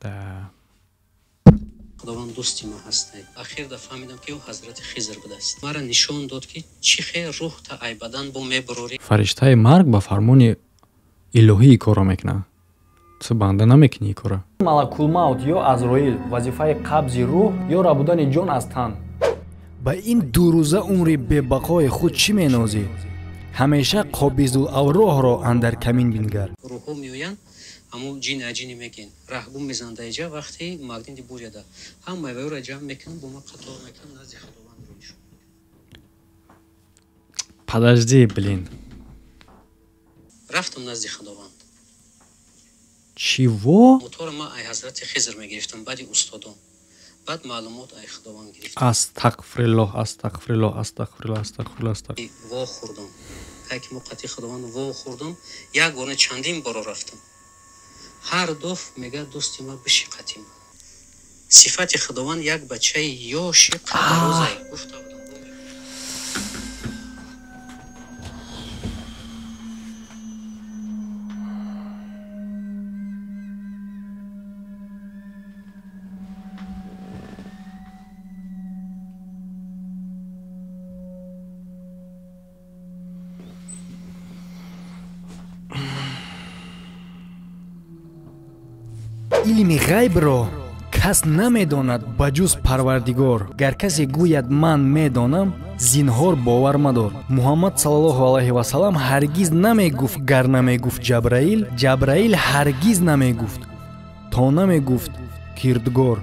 Да. Худованд дӯсти ман ҳастай. Ахир да фаҳмидам, ки ӯ ҳазрати Хизр будааст. Мара нишон дод, ки чӣ хел рӯҳ та ай бадан бо мебурорӣ. Фариштаи марг ба фармони илоҳӣ корро мекунад. Ту банда намекунӣ ин корро. Малакулмавт ё Азроил вазифаи қабзи рӯҳ ё рабудани ҷон аз тан. Ба ин дурӯза умри бебақои худ чӣ менозӣ? Ҳамеша қобизулавроҳро андар камин бингар. Рӯҳҳо меоянд, ҳамо ҷин аҷини мегӯен, раҳгум мезананд даиҷа вақти магнити буряда. Ҳамаи вайро ҷамъ мекунанд, бо ман қатор мекунанд, назди Худованд рӯ нишон мекунанд. Подожди, блин. Рафтам назди Худованд. Чего? Моторро ман ай ҳазрати Хизр мегирифтам, баъди устодон. Баъд маълумот ай Худованд гирифтам. Астағфируллоҳ, астағфируллоҳ, астағфируллоҳ, астағфируллоҳ, астағфируллоҳ. Во хӯрдам. Кай ки мо қатъи Худованд во хӯрдам, як бор не, чандин боро рафтам. Ҳар дуф мегӯяд, дӯсти ман, биши қатъи ман. Сифати Худованд як бачаи ёши қадрозай. Гуфта будам. Илми ғайбро кас намедонад ба ҷуз Парвардигор. Гар касе гӯяд, ман медонам, зинҳор бовар мадор. Муҳаммад саллаллоҳу алайҳи васаллам ҳаргиз намегуфт, гар намегуфт Ҷабраил, Ҷабраил ҳаргиз намегуфт, то намегуфт кирдгор.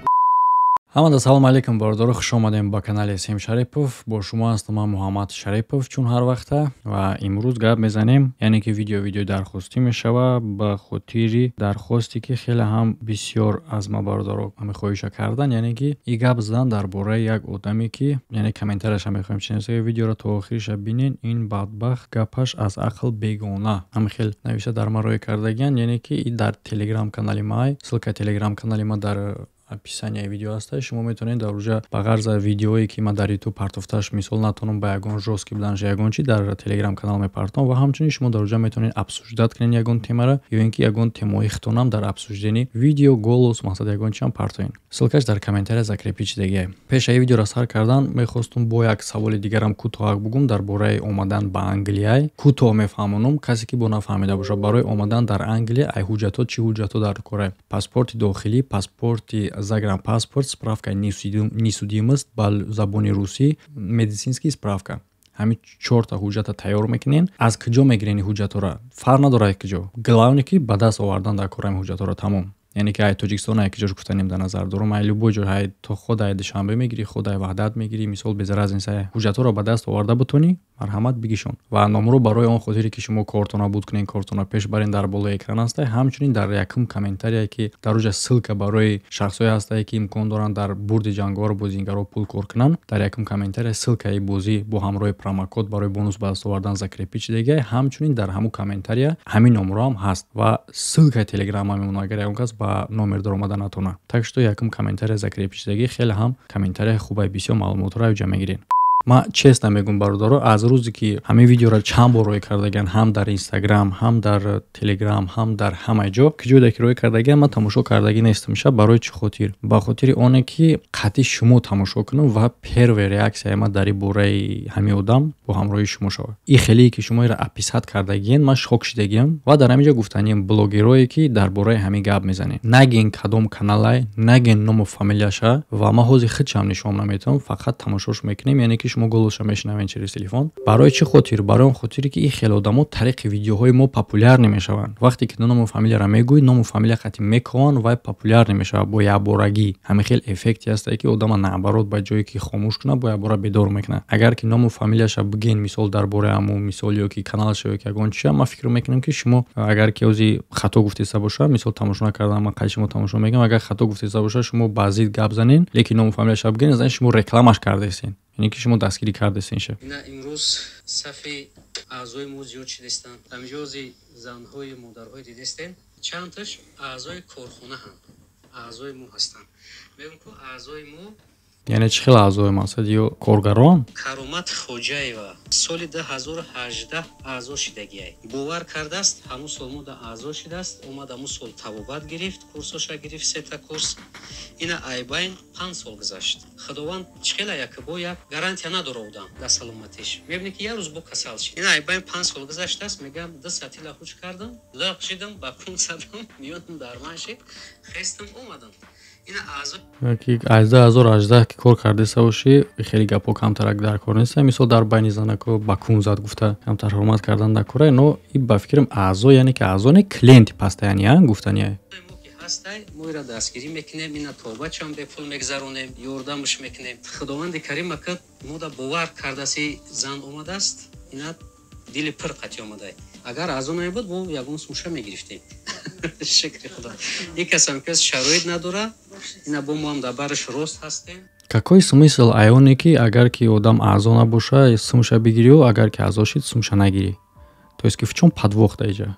Ҳамада салом алейкум, бародаро, хуш омадем ба канали Сем Шарипов. Бо шумо ҳастам ман, Муҳаммад Шарипов, чун ҳар вақта. Ва имрӯз гап мезанем, яъне ки видео видеои дархостӣ мешава, ба хотири дархосте, ки хеле ҳам бисёр аз ма бародаро ҳами хоҳиша кардан, яъне ки и гап задан дар бораи як одаме, ки яъне комментарияша мехоҳем чинаса, видеоро то охириша бинен. Ин бадбахт гапаш аз ақл бегона, ҳами хел навиша дар ма рӯй кардагиян, яъне ки и дар телеграм канали май, ссылка телеграм канали ма дар описанияи видео ҳаста. Шумо метавонед дар уҷа ба ғарза видеое, ки ман дар ютуб партофташ, мисол, натонам ба ягон жёсткий буданаш, ягон чи, дар телеграм канал мепартом. Ва ҳамчунин шумо дар уҷа метавонед обсуждать кунед ягон темара ё ин ки ягон темаҳои хитонам дар обсуждении видео, голос, мақсад, ягон чиам партоед. Ссылкаш дар комментария закрепить шидагиа. Пеш аи видеоро сар кардан мехостум бо як саволи дигарам кӯтоҳак бугум дар бораи омадан ба Англия. Кӯтоҳ мефаҳмонам, касе ки бо нафаҳмида бошад. Барои омадан дар Англия ай ҳуҷҷатҳо чӣ ҳуҷҷатҳо дар кора? Паспорти дохилӣ, паспорти загранпаспорт, справка несудимость ба забони русӣ, медицинский справка. Ҳамин чорта ҳуҷҷата тайёр мекунен. Аз куҷо мегирен ин ҳуҷҷатҳоро? Фарқ надорад куҷо, главное, ки ба даст овардан дар кора ҳамин ҳуҷҷатҳоро, тамом. Яъне ки ай Тоҷикистон, ай куҷош гуфтанем дар назар дорум, ай любой ҷой, ай то худ ай Душанбе мегирӣ, худ ай Ваҳдат мегирӣ, мисол, без разница. Ҳуҷҷатҳоро ба даст оварда бутонӣ, марҳамат, бигишон. Ва номро барои он хотире, ки шумо кортона буд кунен, кортона пеш барен, дар болои экран ҳастай. Ҳамчунин дар якум комментарие, ки дар уҷа ссылка барои шахсҳое ҳастае, ки имкон доранд дар бурди ҷанговару бозигарҳо пул кор кунанд, дар якум комментария ссылкаи бозӣ бо ҳамроҳи промокод барои бонус ба даст овардан закрепить шидагиай. Ҳамчунин дар ҳамун комментария ҳамин номро ҳам ҳаст ва ссылкаи телеграма мемонад, агар ягон кас ба номер даромада натонад. Так что якум комментария закрепить шидагӣ, хеле ҳам комментарияи хубай, бисёр маълумотро авҷа мегиред. Ман честно мегӯм, бародаро, аз рӯзе ки ҳамин видеоро чанд бор рӯй кардагиан, ҳам дар Инстаграм, ҳам дар Телеграм, ҳам дар ҳама ҷо, ки ҷойде ки рӯй кардагиан, ман тамошо кардагӣ нестам ша. Барои чӣ хотир? Ба хотири оне ки қатъи шумо тамошо кунам ва первая реаксияи ман дар ин бораи ҳамин одам бо ҳамроҳии шумо шавад. И хелие ки шумо инро описать кардагиен, ман шок шидагиам. Ва дар ҳамин ҷо гуфтанием, блогерое ки дар бораи ҳамин гап мезанед, наген кадом каналай, наген ному фамилияша. Ва ман ҳозир худшам нишон наметавам, фақат тамошош мекунем, яъне ки шумо голосша мешунавед через телефон. Барои чӣ хотир? Барои он хотире, ки ин хел одамо тариқи видеоҳои мо популярный мешаванд. Вақте ки ному фамилияро мегӯӣ, ному фамилия қати мекованд, вай популярный мешавад бо якборагӣ. Ҳамин хел эффекте ҳастае, ки одама наоборот, ба ҷое ки хомӯш кунад, бо якбора бедор мекунад. Агар ки ному фамилияша бигӯен, мисол, дар бораи ҳамун, мисол, ё ки каналаша, ё ки ягон чиша, ман фикр мекунам, ки шумо, агар ки ози хато гуфтеста боша, мисол, тамошо накардам, ман қайси шумо тамошо мекунам, агар хато гуфтеста боша, шумо ба зид гап занен, лекин ному фамилияша бигӯен, значит, шумо рекламаш кардесен, яъне ки шумо дастгирӣ кардесен ша. Ина имрӯз сафи аъзои мо зиёд шидастанд. Ҳамиҷози занҳои модарҳои дидестем, чандташ аъзои корхона ҳам аъзои мо ҳастанд. Мегӯм, ку аъзои мо Яъне чӣ хел аъзои, мақсад, ё коргарон? Каромат Хоҷаева соли 2018 аъзо шидагиай. Бовар кардааст, ҳамун сол мода аъзо шидааст, омад, ҳамун сол табобат гирифт, курсоша гирифт, сета курс. Ина айбайн 5 сол гузашт. Худованд чӣ хела якбо як гарантия надора, одам дар саломатиш. Мебинӣ, ки як рӯз бо касал шид. Ина айбайн 5 сол гузаштааст, мегӯям, ду сатила хуч кардам, лиқ шидам, ба кун задам, миёнам дарман шид, хестам, омадам. Ина аъзо. Ки аз 2018 ки кор кардаиста бошӣ, хеле гапҳо камтарак дар кор нест. Мисол, дар байни занако ба кун зад гуфта, камтар ҳурмат кардан дар кора. Но и ба фикрам, аъзо, яъне ки аъзо не, клиенти постоянный гуфтания. Мо ки ҳастай, мо ира дастгирӣ мекунем, ина тобачам бепул мегзаронем, ёрдамш мекунем. Худованди карим ака мода бовар кардаси, зан омадааст, ина дили пир қатӣ омадай. Агар аъзо намебуд, мо ягон сумша мегирифтем. Шукри Худо, ин касам кас шароит надора, ина бо мо ҳам дар бараш рост ҳастем. Какой смысл аёне, ки агар ки одам аъзо набоша, сумша бигирию, агар ки аъзо шид, сумша нагирӣ? То есть ки в чём подвох да иҷа?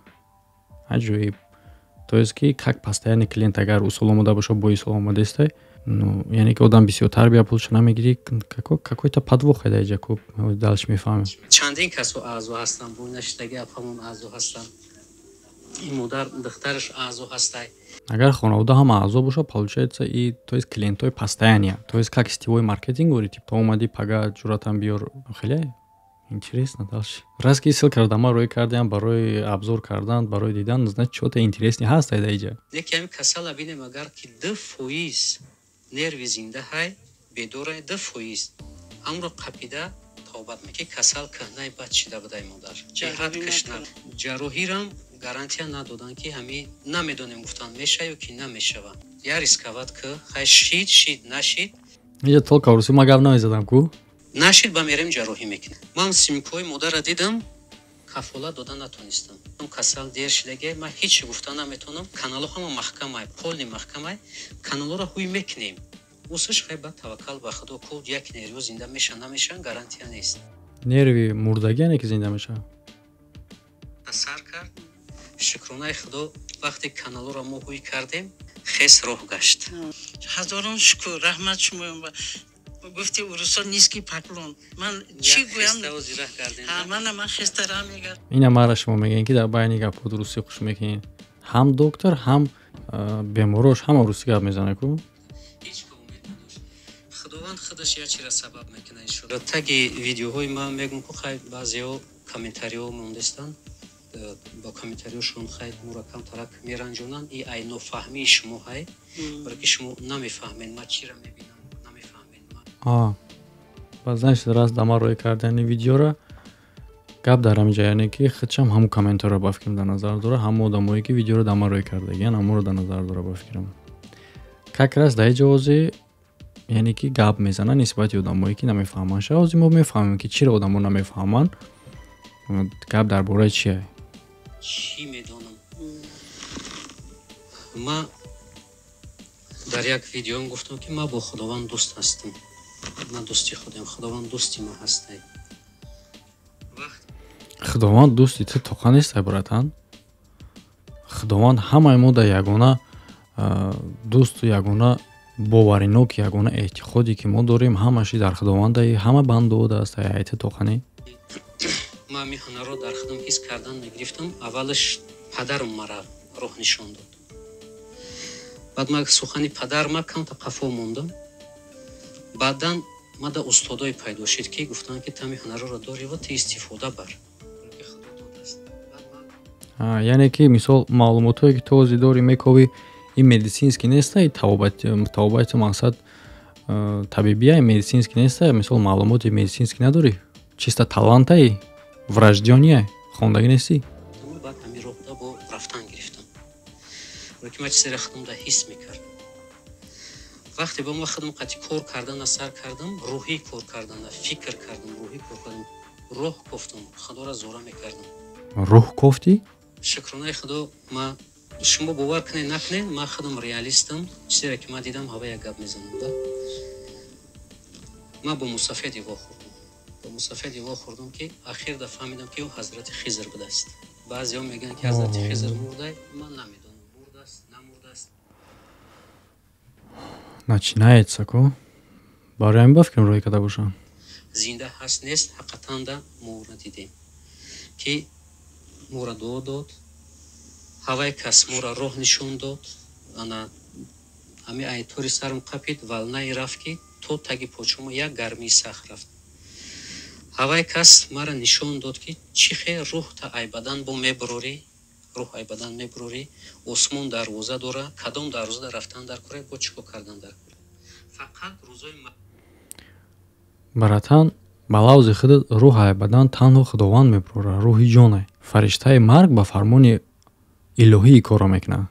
Аҷоиб. То есть ки как постоянный клиент, агар усул омода боша, бо исол омодаистай, ну, яъне ки одам бисёртар бия, пулша намегирӣ. Какой-то подвох да иҷа ку, дальше мефаҳмем. Чандин касо аъзо ҳастанд, бо наштаги апамон аъзо ҳастанд, ин модар духтараш аъзо ҳастай. Агар хонавода ҳама аъзо боша, получается, и то есть клиентҳои постоянные, то есть как сетевой маркетинг вори, тип то омадӣ, пага ҷуратам биёр. Хеле интересно дальше. Раз ки ссылка ро да ман рӯй кардиам барои обзор кардан, барои дидан, значит, чё-то интересный ҳаст ай да иҷа. Яке ҳами касала бинем, агар ки 2% нерви зинда ҳай, бедора, 2% ҳамро қапида тобат ки касал кӯҳнаи бад шида будай, модар беҳад кишна. Ҷарроҳирам гарантия надоданд, ки ҳами намедонем, гуфтанд, меша ё ки намешава. Я рисковать ки хай, шид, шид, нашид. Иҷа толка русӣ ма гап намезадам ку. Нашид, ба мерем, ҷарроҳӣ мекунем. Ман снимкҳои модарра дидам, кафолат дода натонистам. Касал дер шидаге, ман ҳеҷ гуфта наметавонам. Каналҳо ҳама маҳкамай, полный маҳкамай. Каналҳоро ҳуй мекунем, усш хай, ба таваккал ба Худо ку, як нервио зинда меша, намешан, гарантия нест. Нерви мурдагиане ки зинда мешавад. Сар кард. Шукронаи Худо, вақте каналҳоро мо ҳуй кардем, хес роҳ гашт. Ҳазорон шукр, раҳмат шумоён. Гуфти урусо, низкий поклон. Ман чӣ гӯям? Мана ман хеста раҳ мегардам. Ина мара шумо мегӯем, ки дар байни гапҳо русӣ хуш мекунед. Ҳам доктор, ҳам беморош ҳама русӣ гап мезанад ку. Худованд худаш як чира сабаб мекунад, иншоалло. Таги видеоҳои ман мегӯм ку, хай, баъзеҳо комментариҳо мондестанд, бо комментариҳошон хай мура камтарак меранҷонанд. И ай нофаҳмии шумо ҳай, баро ки шумо намефаҳмед, ман чира мебинам, намефаҳмед. Ба, значит, раз дама рӯй кардани видеора гап дар ҳамин ҷа, яъне ки худшам ҳамун комментарро, ба фикрам, дар назар дора, ҳамон одамое ки видеоро дама рӯй кардагиян, ҳамонро дар назар дора, ба фикрам. Как раз дар ин ҷо яъне ки гап мезанад нисбати одамое ки намефаҳманд. Ша ҳозир мо мефаҳмем, ки чиро одамо намефаҳманд, гап дар бораи чие. Чӣ медонам, ман дар як видеом гуфтам, ки ман бо Худованд дӯст ҳастам, ман дӯсти худам, Худованд дӯсти ман ҳастай. Худованд дӯсти ту тоқа нестай, братан. Худованд ҳамаи мо дар ягона дӯсту ягона боваринок, ягона эътиқоде ки мо дорем, ҳамаши дар Худовандаи, ҳама бандода аст, айти тоқане. Ман ҳамин ҳунарро дар худам ҳис кардан мегирифтам. Аввалаш падарам мара роҳ нишон дод, баъд ман сухани падар ма камта қафо мондам. Баъдан мада устодое пайдо шид, ки гуфтанд, ки тами ҳунарро дорива, ту истифода бар. Яъне ки мисол, маълумотҳое ки ту ҳозир дорӣ, мековӣ, ин медицинский неста, табобати мақсад табибия, медицинский неста. Мисол, маълумоти медицинский надорӣ, чисто талантаи врождённый, хондагӣ нестӣ. Баъд ҳамин роҳда бо рафтан гирифтам, ки ман чизеро худамда ҳис мекардам. Вақте ба ма худам қати кор кардана сар кардам, рӯҳӣ кор кардана, фикр кардам, рӯҳӣ кор кардам, роҳ кофтам, Худоро зора мекардам. Рӯҳ кофтӣ? Шукронаи Худо, ма, шумо бовар кунед, накунед, ман худам реалистам. Чизеро ки ман дидам, ҳава як гап мезанам да. Ман бо мусафеди вохӯрдам, бо мусафеди вохӯрдам, ки ахирда фаҳмидам, ки ӯ ҳазрати Хизр будааст. Баъзеҳо мегӯянд, ки ҳазрати Хизр мурдай. Ман намедонам, мурдааст, намурдааст. Начинается ку. Барои ҳамин ба фикрам роҳӣ карда бошанд. Зинда ҳаст нест, ҳақиқатан да моро дидем, ки моро дуо дод, ҳавай кас моро роҳ нишон дод. Ана ҳами айтори сарам қапид, валнае рафт, ки то таги почумо як гармии сахт рафт. Ҳавай кас мара нишон дод, ки чӣ хел рӯҳ та ай бадан бо мебурорӣ, рӯҳ ай бадан мебурорӣ, осмон дарвоза дора, кадом дарвоза рафтан дар кора, бо чӣ кор кардан дар кора. Фақат рӯзои Баратан, ба лавзи худ рӯҳ ай бадан танҳо Худованд мебурора, рӯҳи ҷоне. Фариштаи марг ба фармони илоҳии корро мекунад.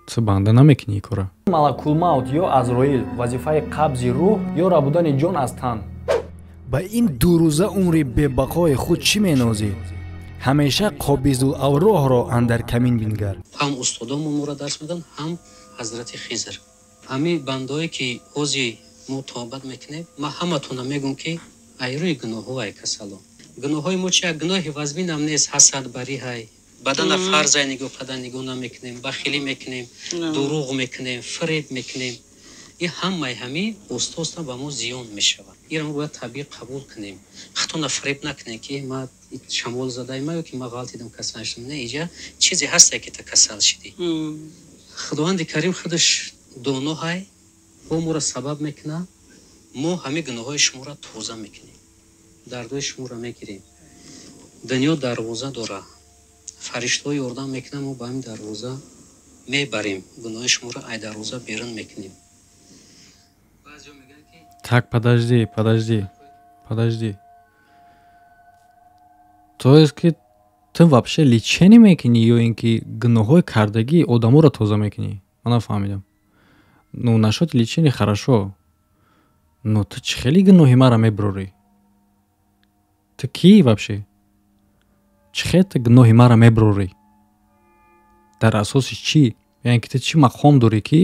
Ту банда намекунӣ кора. Малакулмавт ё Азроил вазифаи қабзи рӯҳ ё рабудани ҷон аз тан. Ба ин дурӯза умри бебақои худ чӣ менозӣ? Ҳамеша қобизулавроҳро андар камин бингар. Ҳам устодомон моро дарс медан, ҳам ҳазрати Хизр. Ҳами бандое ки ҳози мо тобат мекунем, ман ҳаматона мегӯм, ки ай рӯи гуноҳҳо, ай касало. Гуноҳҳои мо чи? Гуноҳи вазминам нест, ҳасадбарӣ ҳай, бадана фарзай нигоҳ кардан нигоҳ намекунем, бахилӣ мекунем, дурӯғ мекунем, фиреб мекунем. Ин ҳамаи ҳами оста оста ба мо зиён мешавад. Инро мо бояд табиӣ қабул кунем. Худтона фиреб накунем, ки ма шамол задаи ма ё ки ма ғалтидам, касал шудам. Не, иҷа чизе ҳасте, ки та касал шидӣ. Худованди Карим худаш доно ҳай, бо моро сабаб мекунад, мо ҳами гуноҳҳои шуморо тоза мекунем, дардҳои шуморо мегирем. Дунё дарвоза дора, фариштаҳо ёрдам мекунанд, мо ба ҳамин дарвоза мебарем, гуноҳи шуморо ай дарвоза берун мекунем. Так, подожди, подожди, подожди. То есть ки ту вообще лечение мекунӣ ё ин ки гуноҳҳои кардагии одаморо тоза мекунӣ? Ман нафаҳмидам. Ну, насчёт лечения хорошо, но ту чӣ хеле гуноҳи маро мебурорӣ? Ту кӣ вообще? Чӣ хел ту гуноҳи маро мебурорӣ? Дар асоси чӣ? Яъне ки ту чӣ мақом дорӣ, ки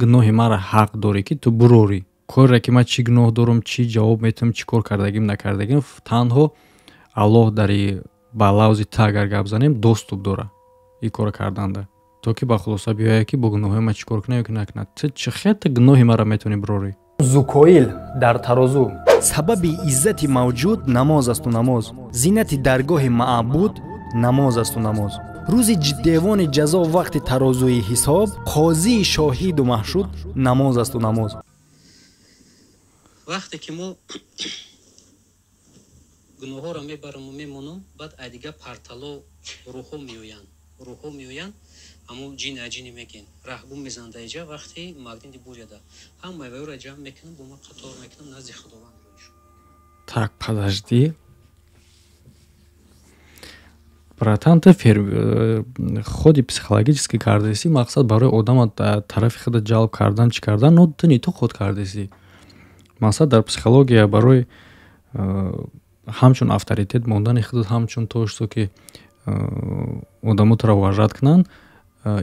гуноҳи маро ҳақ дорӣ, ки ту бурорӣ? Коре ки ман чӣ гуноҳ дорам, чӣ ҷавоб метавам, чӣ кор кардагим, накардагим, танҳо Аллоҳ дари ба лавзи та агар гап занем доступ дора ин корро карданда, то ки ба хулоса биёяд, ки бо гуноҳҳои ман чӣ кор кунад ё ки накунад. Ту чӣ хел ту гуноҳи маро метавонӣ бурорӣ? Зукоил дар тарозу. Сабаби иззати мавҷуд намоз асту намоз, зинати даргоҳи маъбуд намоз асту намоз. Рӯзи девони ҷазо, вақти тарозуи ҳисоб, қозии шоҳиду маҳшуд намоз асту намоз. Вақте ки мо гуноҳҳоро мебараму мемонам, баъд ай дига партало рӯҳҳо меоянд, рӯҳҳо меоянд, ҳамун ҷини аҷини мегӯен, раҳгум мезананд даиҷа. Вақти магнити буряда ҳамаи вайро ҷамъ мекунам, бо ман қатор мекунам, назди Худованд рӯишон. Так, подожди, братан, ту худи психологически кардеси, мақсад барои одама тарафи худа ҷалб кардан, чӣ кардан, но ту не ту худ кардеси. Мақсад дар психология барои ҳамчун авторитет мондани худат, ҳамчун то что ки одамо туро уважать кунанд,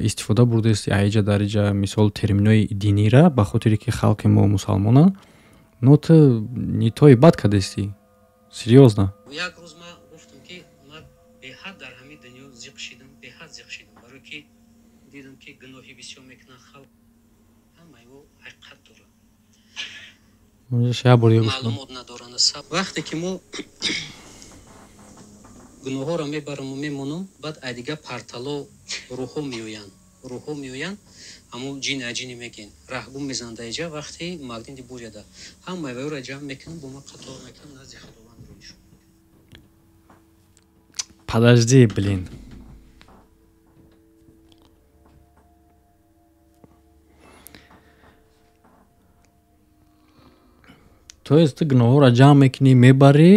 истифода бурдести аиҷа дариҷа, мисол, терминои динира, ба хотире ки халқи мо мусалмонанд, но ту не тои бад кардести, серьёзно. Як рӯз ман гуфтам, ки ман беҳад дар ҳамин дунё зиқ шидам, беҳад зиқ шидам, барое ки дидам, ки гуноҳи бисёр мекунанд халқ, ҳамаи ӯ ҳақиқат дорад. Як бор дигар гӯш кун. Маълумот надоранд. Вақте ки мо гуноҳҳоро мебараму мемонам, баъд ай дига партало рӯҳҳо меоянд, рӯҳҳо меоянд, ҳамун ҷини аҷини мегӯен, раҳгум мезананд даиҷа. Вақти магнити буряда ҳамаи вайро ҷамъ мекунам, бо ман қатор мекунам, назди Худованд рӯишон. Подожди, блин. То есть ту гуноҳҳоро ҷамъ мекунӣ, мебарӣ,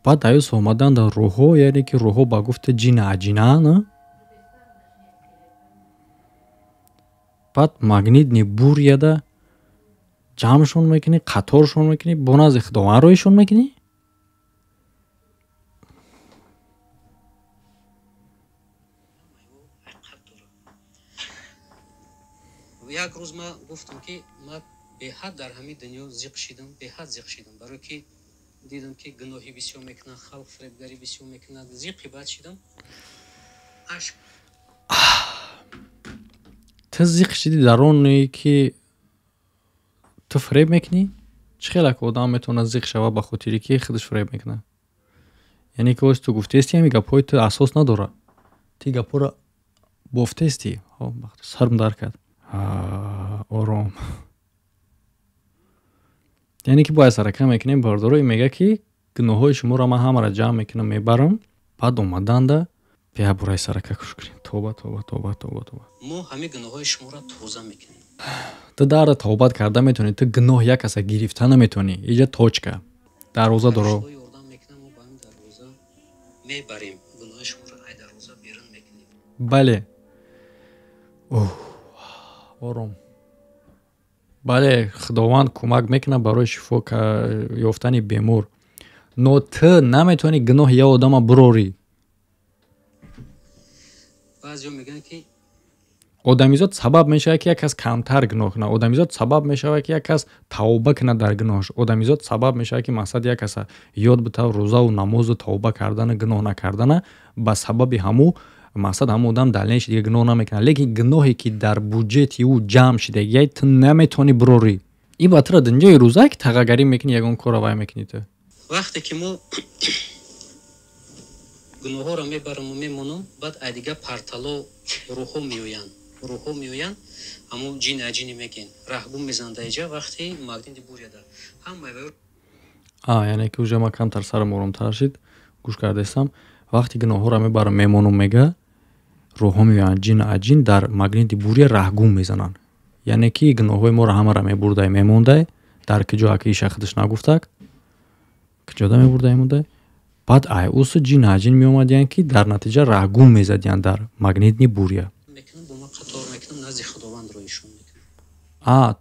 баъд аюс омадан дар рӯҳҳо, яъне ки рӯҳҳо ба гуфти ҷина аҷина, на? Баъд магнитни буряда ҷамъшон мекунӣ, қаторшон мекунӣ, бо назди Худованд роҳишон мекунӣ? Як рӯз ман гуфтам, ки ман беҳад дар ҳамин дунё зиқ шидам, беҳад зиқ шидам, барое ки дидам, ки гуноҳи бисёр мекунанд халқ, фиребгарӣ бисёр мекунанд, зиқи бад шидам, ашк. Ту зиқ шидӣ дар оне ки ту Ту фиреб мекунӣ? Чӣ хел як одам метавонад зиқ шава ба хотире ки худаш фиреб мекунад? Яъне ки оз ту гуфтести, ҳами гапҳои ту асос надорад. Ти гапҳоро бофтести. Сарм дар кард. Ором. Яъне ки бояд сарака мекунем, бародаро, мега ки гуноҳҳои шуморо ман ҳамаро ҷамъ мекунам, мебарам, баъд омаданда бия бураи сарака куш кунем. Тоба, тоба, тоба, тоба, тоба. Мо ҳамаи гуноҳҳои шуморо тоза мекунем. Ту дарра тавбат карда метавонӣ, ту гуноҳ як каса гирифта наметавонӣ. Иҷа точка. Дарвоза доро. Мебарем, гуноҳи шуморо ай дарвоза берун мекунем. Бале. Ором. Бале, Худованд кӯмак мекунад барои шифо ёфтани бемор. Но ту наметавонӣ гуноҳи як одама бурорӣ. Баъзеҳо мегӯянд ки одамизод сабаб мешавад ки як кас камтар гуноҳ кунад. Одамизод сабаб мешавад ки як кас тавба кунад дар гуноҳаш. Одамизод сабаб мешавад ки мақсад як каса ёд битав рӯзаву намозу тавба кардану гуноҳ накардана, ба сабаби ҳаму мақсад ҳамун одам далнеш дига гуноҳ намекунад. Лекин гуноҳе ки дар буҷети ӯ ҷамъ шидагиай, ту наметавонӣ бурорӣ. Ин ба тура дунҷои рӯза ки тағагарӣ мекунӣ, ягон корро вай мекунӣ ту. Вақте ки мо гуноҳҳоро мебараму мемонам, баъд ай дига партало рӯҳҳо меоянд. Рӯҳҳо меоянд, ҳамун ҷин аҷини мегӯянд, раҳгум мезананд дар иҷа вақти магнити буряда. Ҳамаи яъне ки уже ман камтар сарам оромтар шид, гӯш кардаистам. Вақти гуноҳҳоро мебарам мемонам, мега рӯҳҳо меоянд, ҷин аҷин дар магнити буря раҳгум мезананд. Яъне ки гуноҳҳои моро ҳамаро мебурдай мемондай, дар киҷо аки иша худаш нагуфтак, киҷода мебурдай мемондай. Баъд ай усу ҷин аҷин меомадиянд ки дар натиҷа раҳгум мезадиянд дар магнитни буря.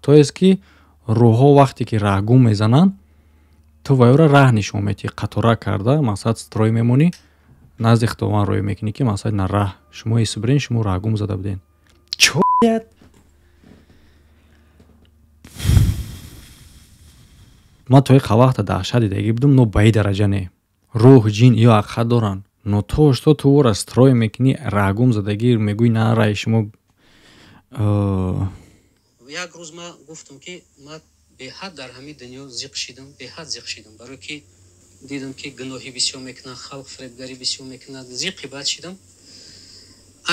То есть ки рӯҳҳо вақте ки раҳгум мезананд, ту вайёра раҳ нишон метиҳӣ, қатора карда, мақсад строй мемонӣ, назди Худованд рӯй мекунӣ ки мақсад на раҳ, шумо исбирен, шумо раҳгум зада буден. Чо? Ман то як вақта даҳшат дидагӣ будум, но ба ин дараҷа не. Рӯҳ, ҷин ё ҳақиқат доранд. Но то что ту ӯро строй мекунӣ, раҳгум задагӣ, мегӯӣ на раи шумо. Як рӯз ман гуфтам ки ман беҳад дар ҳамин дунё зиқ шидам, беҳад зиқ шидам, барое ки дидам ки гуноҳӣ бисёр мекунад, халқ фиребгарӣ бисёр мекунад, зиқи бад шидам,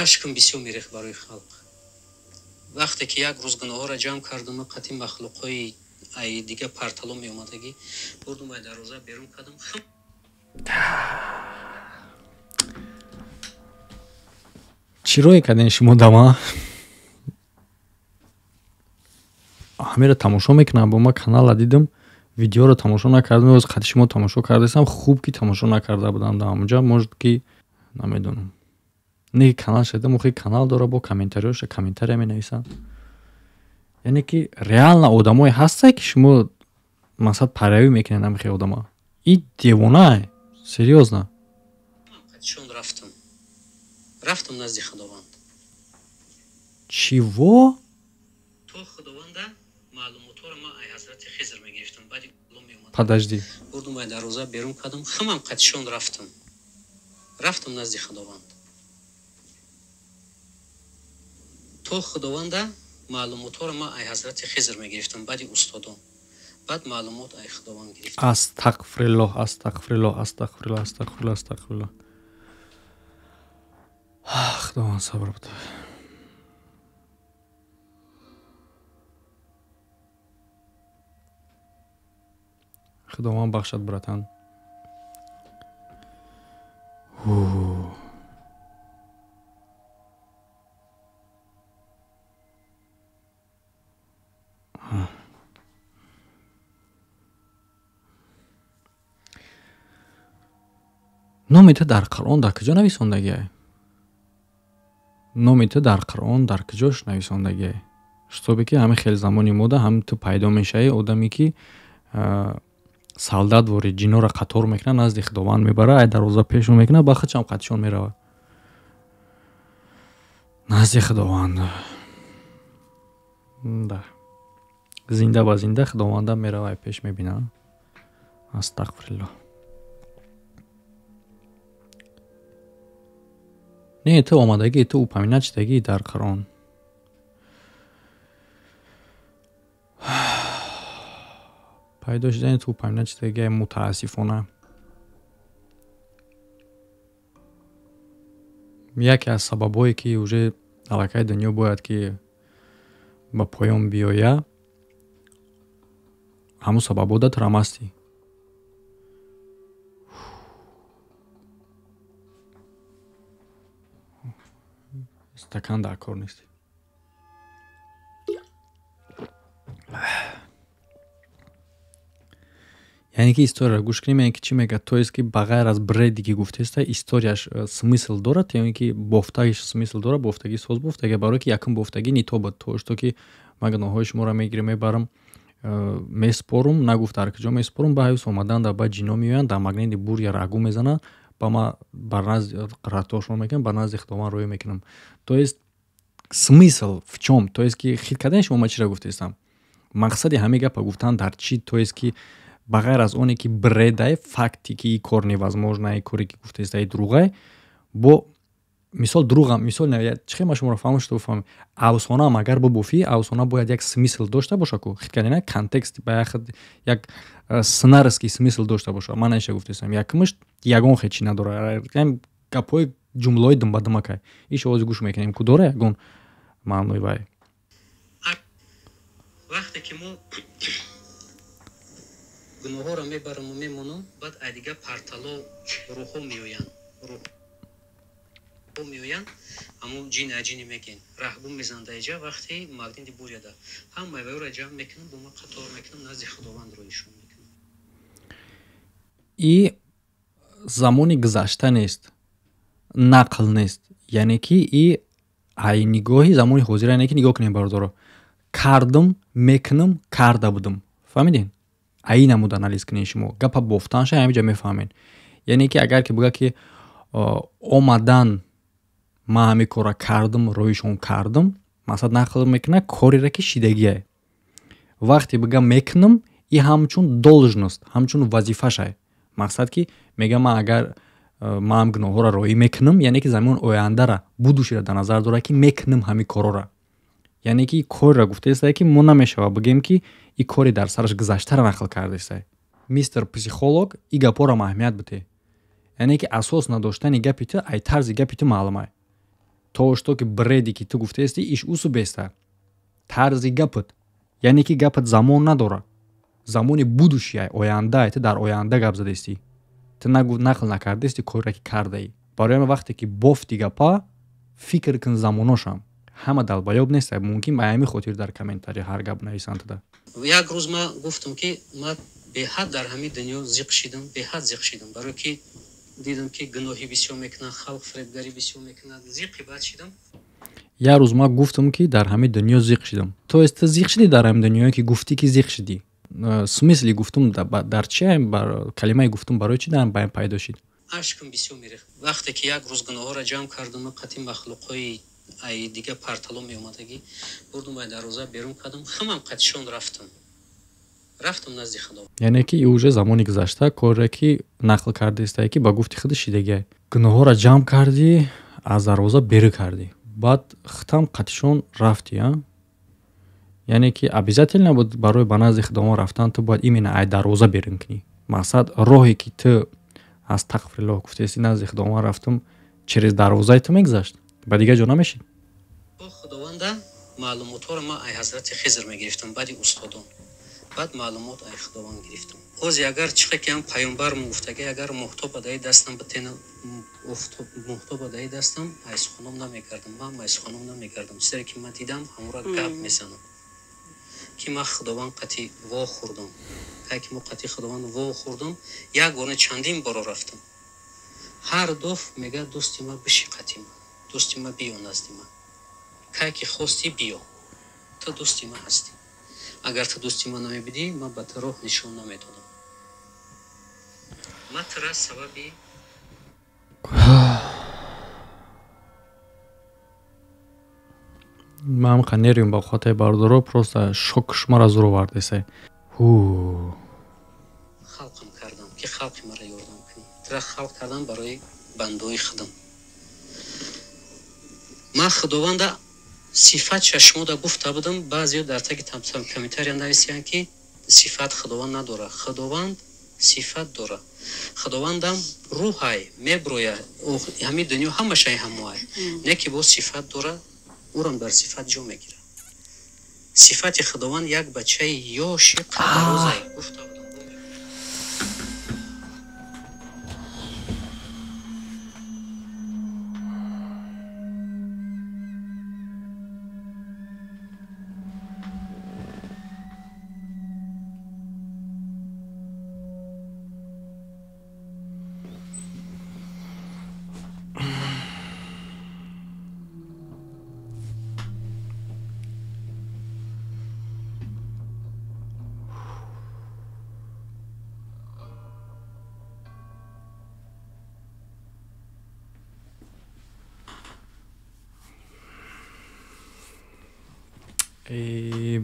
ашкам бисёр мерехт барои халқ. Вақте ки як рӯз гуноҳҳоро ҷамъ кардам, қатъи махлуқҳои ай дига партало меомадагӣ, бурдум ай дарвоза берун кардам. Чӣ рое кардем шумо дама? Ҳамеро тамошо мекунам, бо ма канала дидам, видеоро тамошо накардам, оз қати шумо тамошо кардастам, хуб ки тамошо накарда будам дар ҳамонҷа, может ки намедонам. Не ки канал шудам, охи канал дора, бо комментариёша комментария менависам. Яъне ки реально одамое ҳастанд ки шумо мақсад пайравӣ мекунед ҳамин хел одама. И девонае, серьёзно. Рафтам. Рафтам назди Худованд. Чиво? То Худованда маълумотҳоро ман ай ҳазрати Хизр мегирифтам. Баъди меомадам. Подожди. Бурдум ай дарвоза берун кардам, ҳамам қатишон рафтам. Рафтам назди Худованд. То Худованда маълумотҳоро ман ай ҳазрати Хизр мегирифтам, баъди устодон. Баъд маълумот ай Худованд гирифтам. Астағфируллоҳ, астағфируллоҳ, астағфируллоҳ, астағфируллоҳ, астағфируллоҳ. Худованд сабр буда. Худованд бахшад, братан. Номи ту дар Қуръон дар куҷо нависондагиай? Номи ту дар Қуръон дар куҷош нависондагиай? Шутобе ки ҳамин хел замони мода ҳам ту пайдо мешавӣ, одаме ки солдат вори ҷинора қатор мекунад, назди Худованд мебарад, ай дарвоза пешон мекунад, ба худшам қатишон меравад. Назди Худованд. Да. Зинда ба зинда Худованда меравад, пеш мебинад. Астағфируллоҳ. Не, ту омадагӣ, ту упоминать шудагӣ дар Қуръон. Пайдо шудани ту упоминать шудагиай, мутаассифона. Яке аз сабабҳое, ки уже аллакай дунё бояд ки ба поён биёя, ҳамун сабабҳо да турам ҳастӣ. Стакан дар кор нест. Яъне ки историяро гӯш кунем, яъне ки чӣ мегӯяд? То есть ки ба ғайр аз бреди ки гуфтеста, историяш смысл дорад, яъне ки бофтагиш смысл дорад, бофтагӣ соз бофтага, барое ки якум бофтагӣ не то буд, то что ки ман гуноҳҳои шуморо мегирам, мебарам, меспорум, нагуфт дар куҷо меспорум, ба ҳайс омадан да ба ҷино меоянд, дар магнити буря рагу мезананд, ба ма бар назди ратошон мекунам, бар назди худованд рӯй мекунам. То есть смысл в чём? То есть ки хит кардани шумо, ман чиро гуфтестам? Мақсади ҳамин гапа гуфтан дар чӣ? То есть ки ба ғайр аз оне ки бредай, факти ки ин кор невозможно, ин коре ки гуфтеста, дурӯғай, бо мисол дурӯғам, мисол чӣ хел ман шуморо фаҳмам, что бифаҳмем? Афсонаам агар бубофӣ, афсона бояд як смысл дошта боша ку, хит кардина, контекст ба як сценарийский смысл дошта боша. Ман наиша гуфтестам, якумаш ягон хел чӣ надора, гапҳои ҷумлаҳои думбадумакай. Иш овози гӯш мекунем, ку дора ягон маънои вай. Вақте ки мо гуноҳҳоро мебараму мемонам, баъд ай дига партало рӯҳҳо меоянд, рӯҳҳо меоянд, ҳамун ҷин аҷини мегӯен, раҳгум мезананд даиҷа. Вақте магнити буряда ҳамаи вайро ҷамъ мекунам, бо ман қатор мекунам, назди худованд рӯишон мекунам. И замони гузашта нест, нақл нест, яъне ки и ай нигоҳи замони ҳозира, яъне ки нигоҳ кунем, бародаро, кардам, мекунам, карда будам, фаҳмидем? Аи намуд анализ кунед шумо, гапа бофтанша ҳамиҷа мефаҳмед. Яъне ки агар ки буга ки омадан ман ҳамин корра кардам, рӯишон кардам, мақсад нақл мекунад кореро ки шидагие. Вақте бига мекунам, и ҳамчун должност, ҳамчун вазифашай. Мақсад ки мега ман агар ман гуноҳҳоро роӣ мекунам, яъне ки замони ояндара, будущеро дар назар дорад, ки мекунам ҳамин корҳоро. Яъне ки корро гуфтаистае, ки мо намешавад бигӯем, ки и кори дар сараш гузаштаро нақл кардаистае. Мистер психолог, и гапҳоро аҳамият бите. Яъне ки асос надоштани гапи ту ай тарзи гапи ту маълумай. То что ки бреди ки ту гуфтаисти, иш усу беста. Тарзи гапат, яъне ки гапат замон надорад. Замони будущее, оянда, ту дар оянда гап задаистӣ. Ту нақл накардаисти корро ки кардаӣ. Барои ҳамин вақте ки бофти гапа, фикр кун замоношам. Ҳама долбоёб нест, мумкин ба ҳамин хотир дар комментарий ҳар гап нависанд туда. Як рӯз ман гуфтам, ки ман беҳад дар ҳамин дунё зиқ шидам, беҳад зиқ шидам, барое ки дидам, ки гуноҳӣ бисёр мекунад, халқ фиребгарӣ бисёр мекунад, зиқи бад шидам. Як рӯз ман гуфтам, ки дар ҳамин дунё зиқ шидам. То есть ту зиқ шидӣ дар ҳамин дунёе, ки гуфтӣ, ки зиқ шидӣ? Смысли гуфтум дар чи? Калимаи гуфтум барои чи дар баён пайдо шид? Ашкам бисёр мерехт. Вақте ки як рӯз гуноҳҳоро ҷамъ кардам, қати махлуқҳои ай дига партало меомадагӣ бурдум, ай дарвоза берун кардам, хамам қатишон рафтам, рафтам назди худо. Яъне ки уже замони гузашта корре ки нақл кардаистае, ки ба гуфти худи шидагиай. Гуноҳҳоро ҷамъ кардӣ, аз дарвоза берун кардӣ, баъд хитам қатишон рафтӣ, а? Яъне ки обязательно буд барои ба назди худованд рафтан ту бояд именно ай дарвоза берун кунӣ? Мақсад, роҳе ки ту астағфируллоҳ гуфтаисти, назди худованд рафтам, через дарвозаи ту мегузашт, ба дигар ҷо намешид? Худованда маълумотҳоро ман ай ҳазрати Хизр мегирифтам, баъди устодон, баъд маълумот ай худованд гирифтам. Ҳози агар чихе ки ҳам паёмбармон гуфтаги, агар моҳтоба даи дастам битена, моҳтоба даи дастам, ай суханом намекардам, ман ай суханом намекардам. Чизе ки ман дидам, ҳамонро гап мезанам, ки ман худованд қати во хӯрдам. Кай ки мо қати худованд во хӯрдам, як бор не, чандин боро рафтам. Ҳар дуф мега: дӯсти ман, биши қати ман, дӯсти ман, биё назди ман, кай ки хостӣ биё, ту дӯсти ман ҳастӣ. Агар ту дӯсти ман намебудӣ, ман ба ту роҳ нишон намедодам. Ман тура сабаби Ман ҳам нервим ба хотири бародаро, просто шок шумаро зур овардесе. Халқам кардам, ки халқи маро ёрдам кунӣ. Тура халқ кардам барои бандаои худам. Ман худованда сифатша шумода гуфта будам, баъзеё дар таги комментария нависиянд, ки Сифат Худованд надорад. Худованд сифат дорад. Худовандам рӯҳай, меброя, ҳамин дунё ҳамашай ҳамоай. Не ки боз сифат дорад, ӯрам дар сифат ҷо мегирад. Сифати Худованд як бачаи ёши қаддарозай. Гуфта будам.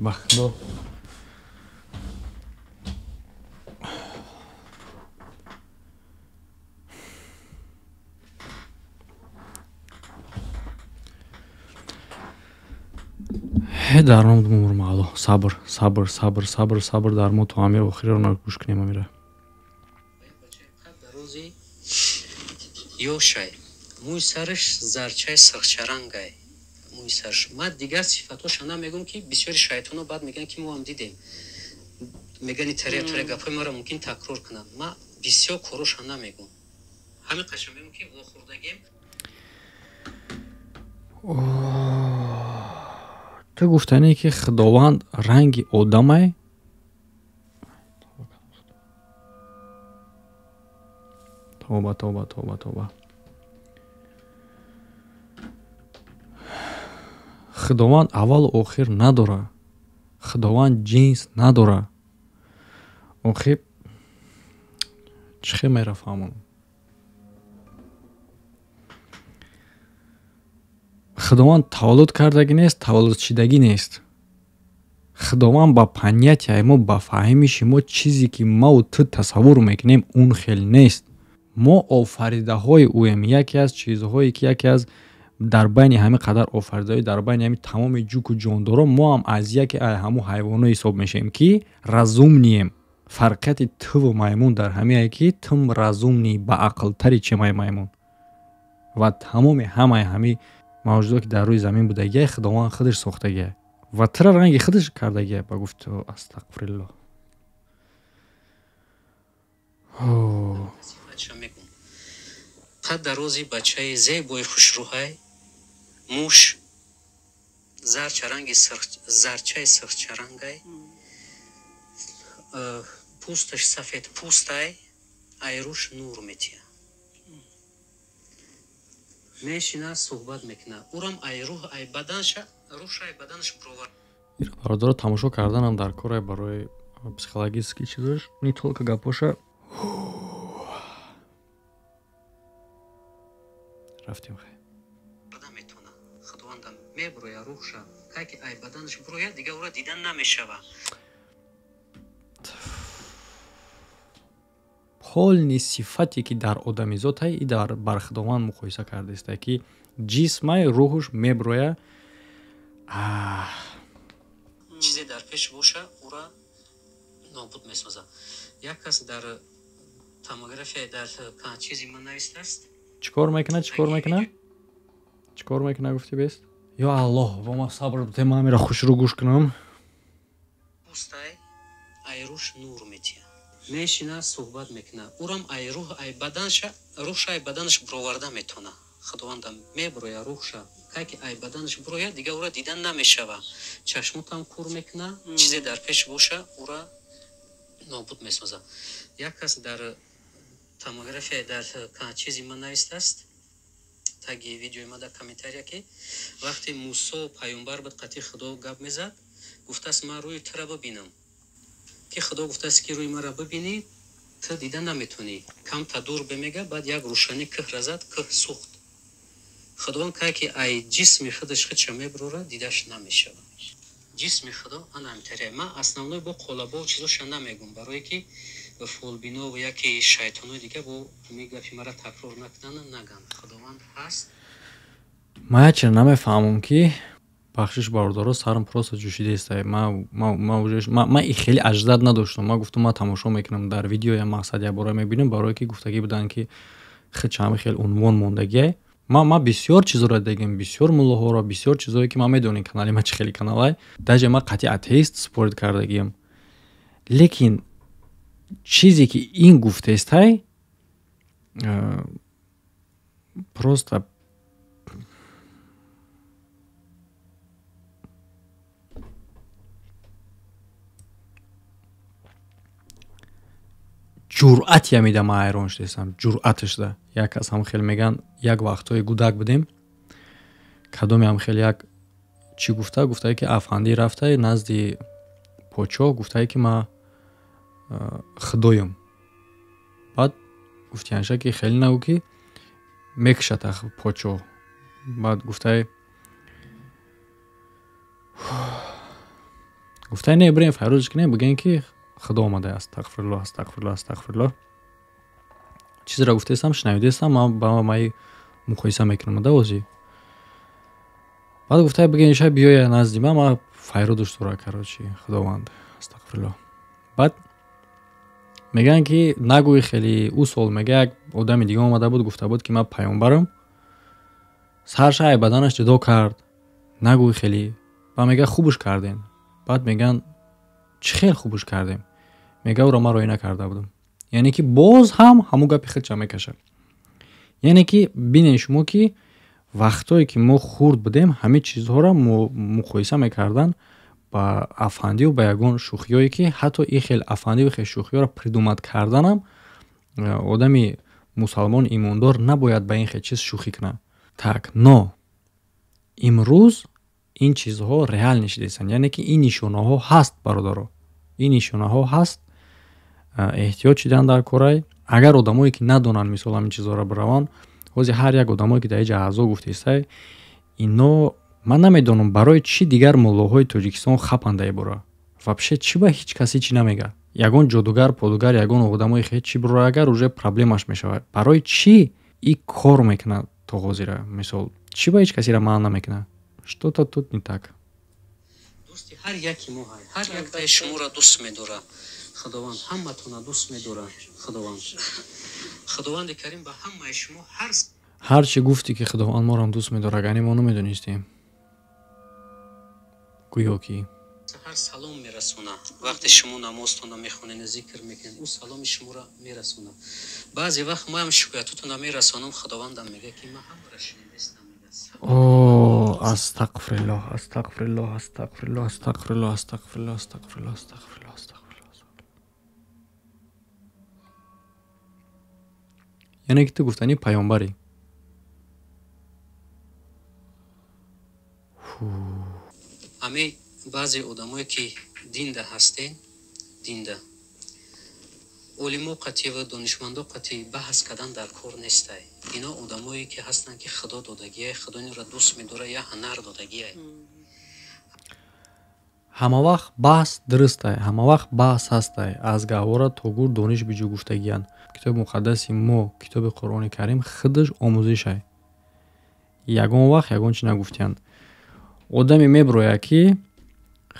Бахдо. Дар ном мурмало. Сабр, сабр, сабр, сабр, сабр дар мо то ҳамир охириро нагӯш кунем амира. Ёшай. Мӯи сараш зарчаи сирхчарангай. Мӯи сараш. Ман дигар сифатҳоша намегӯм, ки бисёри шайтонҳо баъд мегӯянд, ки мо ҳам дидем. Мегӯянд таре таре гапҳои маро мумкин такрор кунанд. Ман бисёр короша намегӯм. Ҳамин қаша мегӯм, ки вохӯрдагем. Ту гуфтанӣ, ки Худованд ранги одамай? Тоба, тоба, тоба, тоба. Худованд аввалу охир надора. Худованд ҷинс надора. Охир чӣ хел мерафаҳмонам? Худованд таваллуд кардагӣ нест, таваллудшидагӣ нест. Худованд ба понятияи мо, ба фаҳмиши мо чизе ки маву ту тасаввур мекунем, он хел нест. Мо офаридаҳои ӯем. Яке аз чизҳое ки яке аз дар байни ҳамин қадар офаридаҳои, дар байни ҳамин тамоми ҷуку ҷондоро мо ҳам аз яке аз ҳамун ҳайвонҳо ҳисоб мешавем, ки разумнием. Фарқияти туву маймун дар ҳамиае, ки тум разумни, баақлтари чемаи маймун. Ва тамоми ҳамаи ҳамин мавҷудот, ки дар рӯи замин будагия, Худованд худаш сохтагия ва тира ранги худаш кардагия. Ба гуфти астағфируллоҳ. Қад дарози бачаи зебои хушрӯҳай, муш зарчаранги зарчаи сирхчарангай, пӯсташ сафед пӯстай, айрӯш нур метиҳад. Мешина, суҳбат мекунад. Ӯрам ай рӯҳ, ай баданша, рӯҳш ай баданаш бировар. Ира бародаро тамошо карданам дар кора барои психологический чизош, не только гапоша. Рафтем хай. Метона. Худовандам меброя рӯҳша, кай ки ай баданаш броя, дигар ӯра дидан намешава. Полни сифате ки дар одамизотай и дар бар Худованд муқоиса кардааст, ки ҷисмай рӯҳуш меброя. Чизе дар пеш боша, ӯра нобуд месозад. Як кас дар томография дар чизи ман навистааст. Чӣ кор мекунад? Чӣ кор мекунад? Чӣ кор мекунад, гуфти бест? Ё Аллоҳ, во ма сабр бите, ман амира хушрӯ гӯш кунам. Пӯстай, айрӯш нур метиҳад. Мешина, суҳбат мекунад. Ӯрам ай рӯҳ, ай баданша, рӯҳш ай баданаш бироварда метона. Худовандам меброя рӯҳша, кай ки ай баданаш броя, дигар ӯра дидан намешава. Чашмотам кур мекунад, чизе дар пеш боша, ӯра нобуд месозад. Як кас дар томография дар чизи ман навистааст, таги видеои ма дар комментария, ки вақте Мусо паёмбар буд, қатъи Худо гап мезад, гуфтааст: ман рӯи тура бибинам. Ки Худо гуфтааст, ки рӯи маро бибинӣ, ту дида наметонӣ. Камта дур бемега, баъд як рӯшанӣ кӯҳ разад, кӯҳ сӯхт. Худованд кай ки ай ҷисми худаш худша мебурора, дидаш намешавад. Ҷисми Худо ана ҳамтария. Ман основной бо қолабо чизоша намегум, барое ки фолбино ва яке шайтонҳои дига бо ҳамин гапи мара такрор накунанд, наган. Худованд ҳаст. Ман ячера намефаҳмам, ки Бахшиш бародаро, сарам просто ҷӯшидаест. Ман хеле аждад надоштам. Ман гуфтам, ман тамошо мекунам дар видео, я мақсад як бора мебинам, барое ки гуфтагӣ буданд, ки хичами хеле унвон мондагиай. Ман бисёр чизоро дидагим, бисёр муллоҳоро, бисёр чизое ки ман медонем, канали ман чӣ хеле каналай. Даже ман қатъи атеист спорить кардагиам. Лекин чизе ки ин гуфтестай, просто ҷуръат ямида ман ҳайрон шудестам, ҷуръаташда. Як кас ҳам хеле меган, як вақтҳои гудак будем, кадоме ҳам хеле як чӣ гуфта, гуфтае ки афандӣ рафтае назди подшоҳ, гуфтае ки ман худоем. Баъд гуфтиянша ки хеле нагӯ ки мекушад подшоҳ. Баъд гуфтае не, бирем файрӯзш кунем, бигӯем ки худо омадааст. Астағфируллоҳ, астағфируллоҳ, астағфируллоҳ. Чизеро гуфтаестам, шунавидаестам, ман ба май муқоиса мекунам да озӣ. Баъд гуфтае бигӯем ша биёя назди ман, ман файрӯдаш дора, короче, худованд, астағфируллоҳ. Баъд мегӯянд ки нагӯй хеле ӯ сол, мега як одами дига омада буд, гуфта буд ки ман паёмбарам, сарша ай баданаш ҷудо кард, нагӯй хеле. Ба мега хубш кардем. Баъд мегӯянд чӣ хел хубш кардем? Мега ӯро ман роӣ накарда будам. Яъне ки боз ҳам ҳамун гапи худша мекашад. Яъне ки бинед шумо ки вақтое ки мо хурд будем, ҳамин чизҳоро муқоиса мекарданд ба афандиву ба ягон шӯхиҳое ки ҳатто ин хел афандиву хел шӯхиҳоро придумать карданам одами мусалмон имондор набояд ба ин хел чиз шӯхӣ кунад. Так, но имрӯз ин чизҳо реал нишидастанд. Яъне ки ин нишонаҳо ҳаст, бародаро. Ин нишонаҳо ҳаст. Эҳтиёт шидан дар корай. Агар одамое ки надонанд, мисол ҳамин чизҳоро бираванд, ҳозир ҳар як одамое ки дар иҷа аъзо гуфтестай, ино ман намедонам барои чӣ дигар муллоҳои Тоҷикистон хапанда ибора. Вообще чӣ ба ҳеҷ касе чӣ намега? Ягон ҷодугар, подугар, ягон одамои хел чӣ биро, агар уже проблемаш мешавад. Барои чӣ и кор мекунад то ҳозира? Мисол, чӣ ба ҳеҷ касеро манъ намекунад? Что-то тут не так. Дӯсти ҳар яки мо ҳай, ҳар яктаи шуморо дӯст медорад. Худованд ҳаматонро дӯст медорад. Худованд. Худованди Карим ба ҳамаи шумо ҳар чӣ гуфтӣ ки Худованд моро дӯст медорад, агар мо намедонистем. Гӯё ки ҳар салом мерасонад. Вақте шумо намозтонро мехонед, зикр мекунед, ӯ саломи шуморо мерасонад. Баъзе вақт моам шикоятотонро мерасонам, Худовандам мегӯяд ки ман ҳамаро шунидастам. О, астағфируллоҳ, астағфируллоҳ, астағфируллоҳ, астағфируллоҳ, астағфируллоҳ, астағфируллоҳ, астағфируллоҳ, астағфируллоҳ. Яъне ки ту гуфтани паёмбарӣ. Ами баъзе одамое ки динда ҳастен, динда олимо қатъи ва донишмандо қатъи баҳс кардан дар кор нестай. Ино одамое ки ҳастанд ки худо додагиай, худо инро дӯст медорад, я ҳунар додагиай. Ҳама вақт баҳс дурустай, ҳама вақт баҳс ҳастай. Аз гаҳвора то гур дониш биҷӯ гуфтагиянд. Китоби муқаддаси мо, китоби Қуръони Карим худаш омӯзишай. Ягон вақт ягон чиз нагуфтиянд. Одаме меброяд ки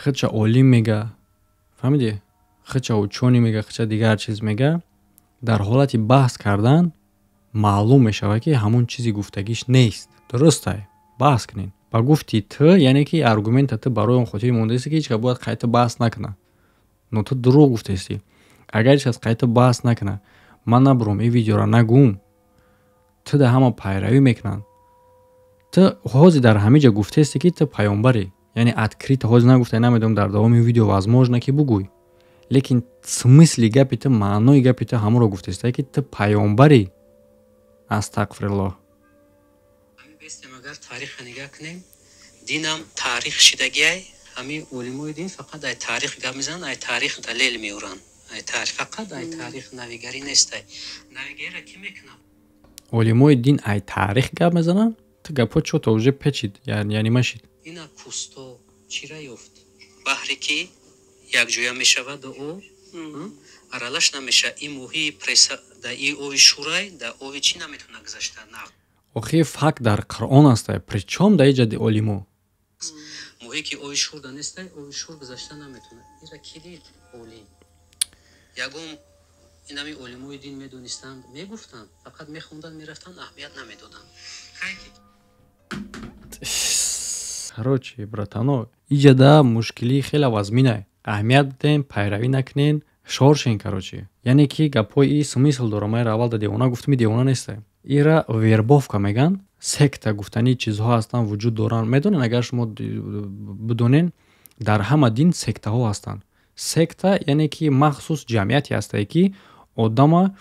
худша олим мега, фаҳмидӣ? Худша учёный мега, худша дигар чиз мега. Дар ҳолати баҳс кардан маълум мешавад ки ҳамон чизи гуфтагиш нест. Дурустай, баҳс кунед. Ба гуфти ту, яъне ки аргумента ту барои он хотир мондаисти ки ҳеҷ кас бояд қайта баҳс накунад. Но ту дурӯғ гуфтаисти. Агар ҳеҷ кас қайта баҳс накунад, ман набурам ин видеоро нагӯм, ту дар ҳама пайравӣ мекунанд. Ту ҳозир дар ҳамин ҷо гуфтаисти ки ту паёмбарӣ. Яъне открыто ҳозир нагуфтай, намедонам дар давоми видео возможно ки бугӯй. Лекин смысли гапи ту, маънои гапи ту ҳамонро гуфтаистай ки ту паёмбарӣ. Астағфируллоҳ. Бестем агар тариха нигаҳ кунем, динам таърих шидагиай. Ҳамин олимои дин фақат ай таърих гап мезананд, ай таърих далел меоранд. Ай таърих фақат ай таърих навигарӣ нестай. Навигариро кӣ мекунад? Олимои дин ай таърих гап мезананд? Ту гапҳо чё-то уже печид, яъне машид. Ина кусто чира ёфт? Баҳре ки якҷоя мешавад ӯ аралаш намешавад. Ин моҳии преса да и ови шурай, да ови чӣ наметавонад гузашта? Охи факт дар Қуръон аст, причём дар иҷади олимо? Моҳие ки оби шурда нестай, оби шур гузашта наметавонад. Ира ки дид? Олим. Ягон инами олимои дин медонистанд, мегуфтанд, фақат мехонданд, мерафтанд, аҳамият намедоданд. Короче, братано, иҷада мушкилӣ хеле вазминай. Аҳамият бидем, пайравӣ накунен, шоршен, короче. Яъне ки гапҳои и смысл дора. Ман аввал да девона гуфтам, девона нестай. Ира вербовка меган, секта гуфтани чизҳо ҳастанд, вуҷуд доранд. Медонен, агар шумо бидонен, дар ҳама дин сектаҳо ҳастанд. Секта яъне ки махсус ҷамъияте ҳастае, ки одама,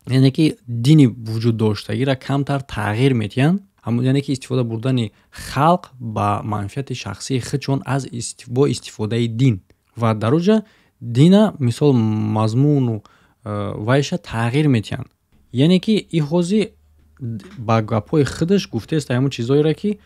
яъне ки дини вуҷуд доштагиро камтар тағйир медиҳанд, яъне ки истифода бурдани халқ ба манфиати шахсии худшон аз бо истифодаи дин. Ва дар оҷа дина, мисол, мазмуну вайша тағйир медиҳанд. Яъне ки и ҳози ба гапҳои худаш гуфтааст ҳамон чизҳоеро, ки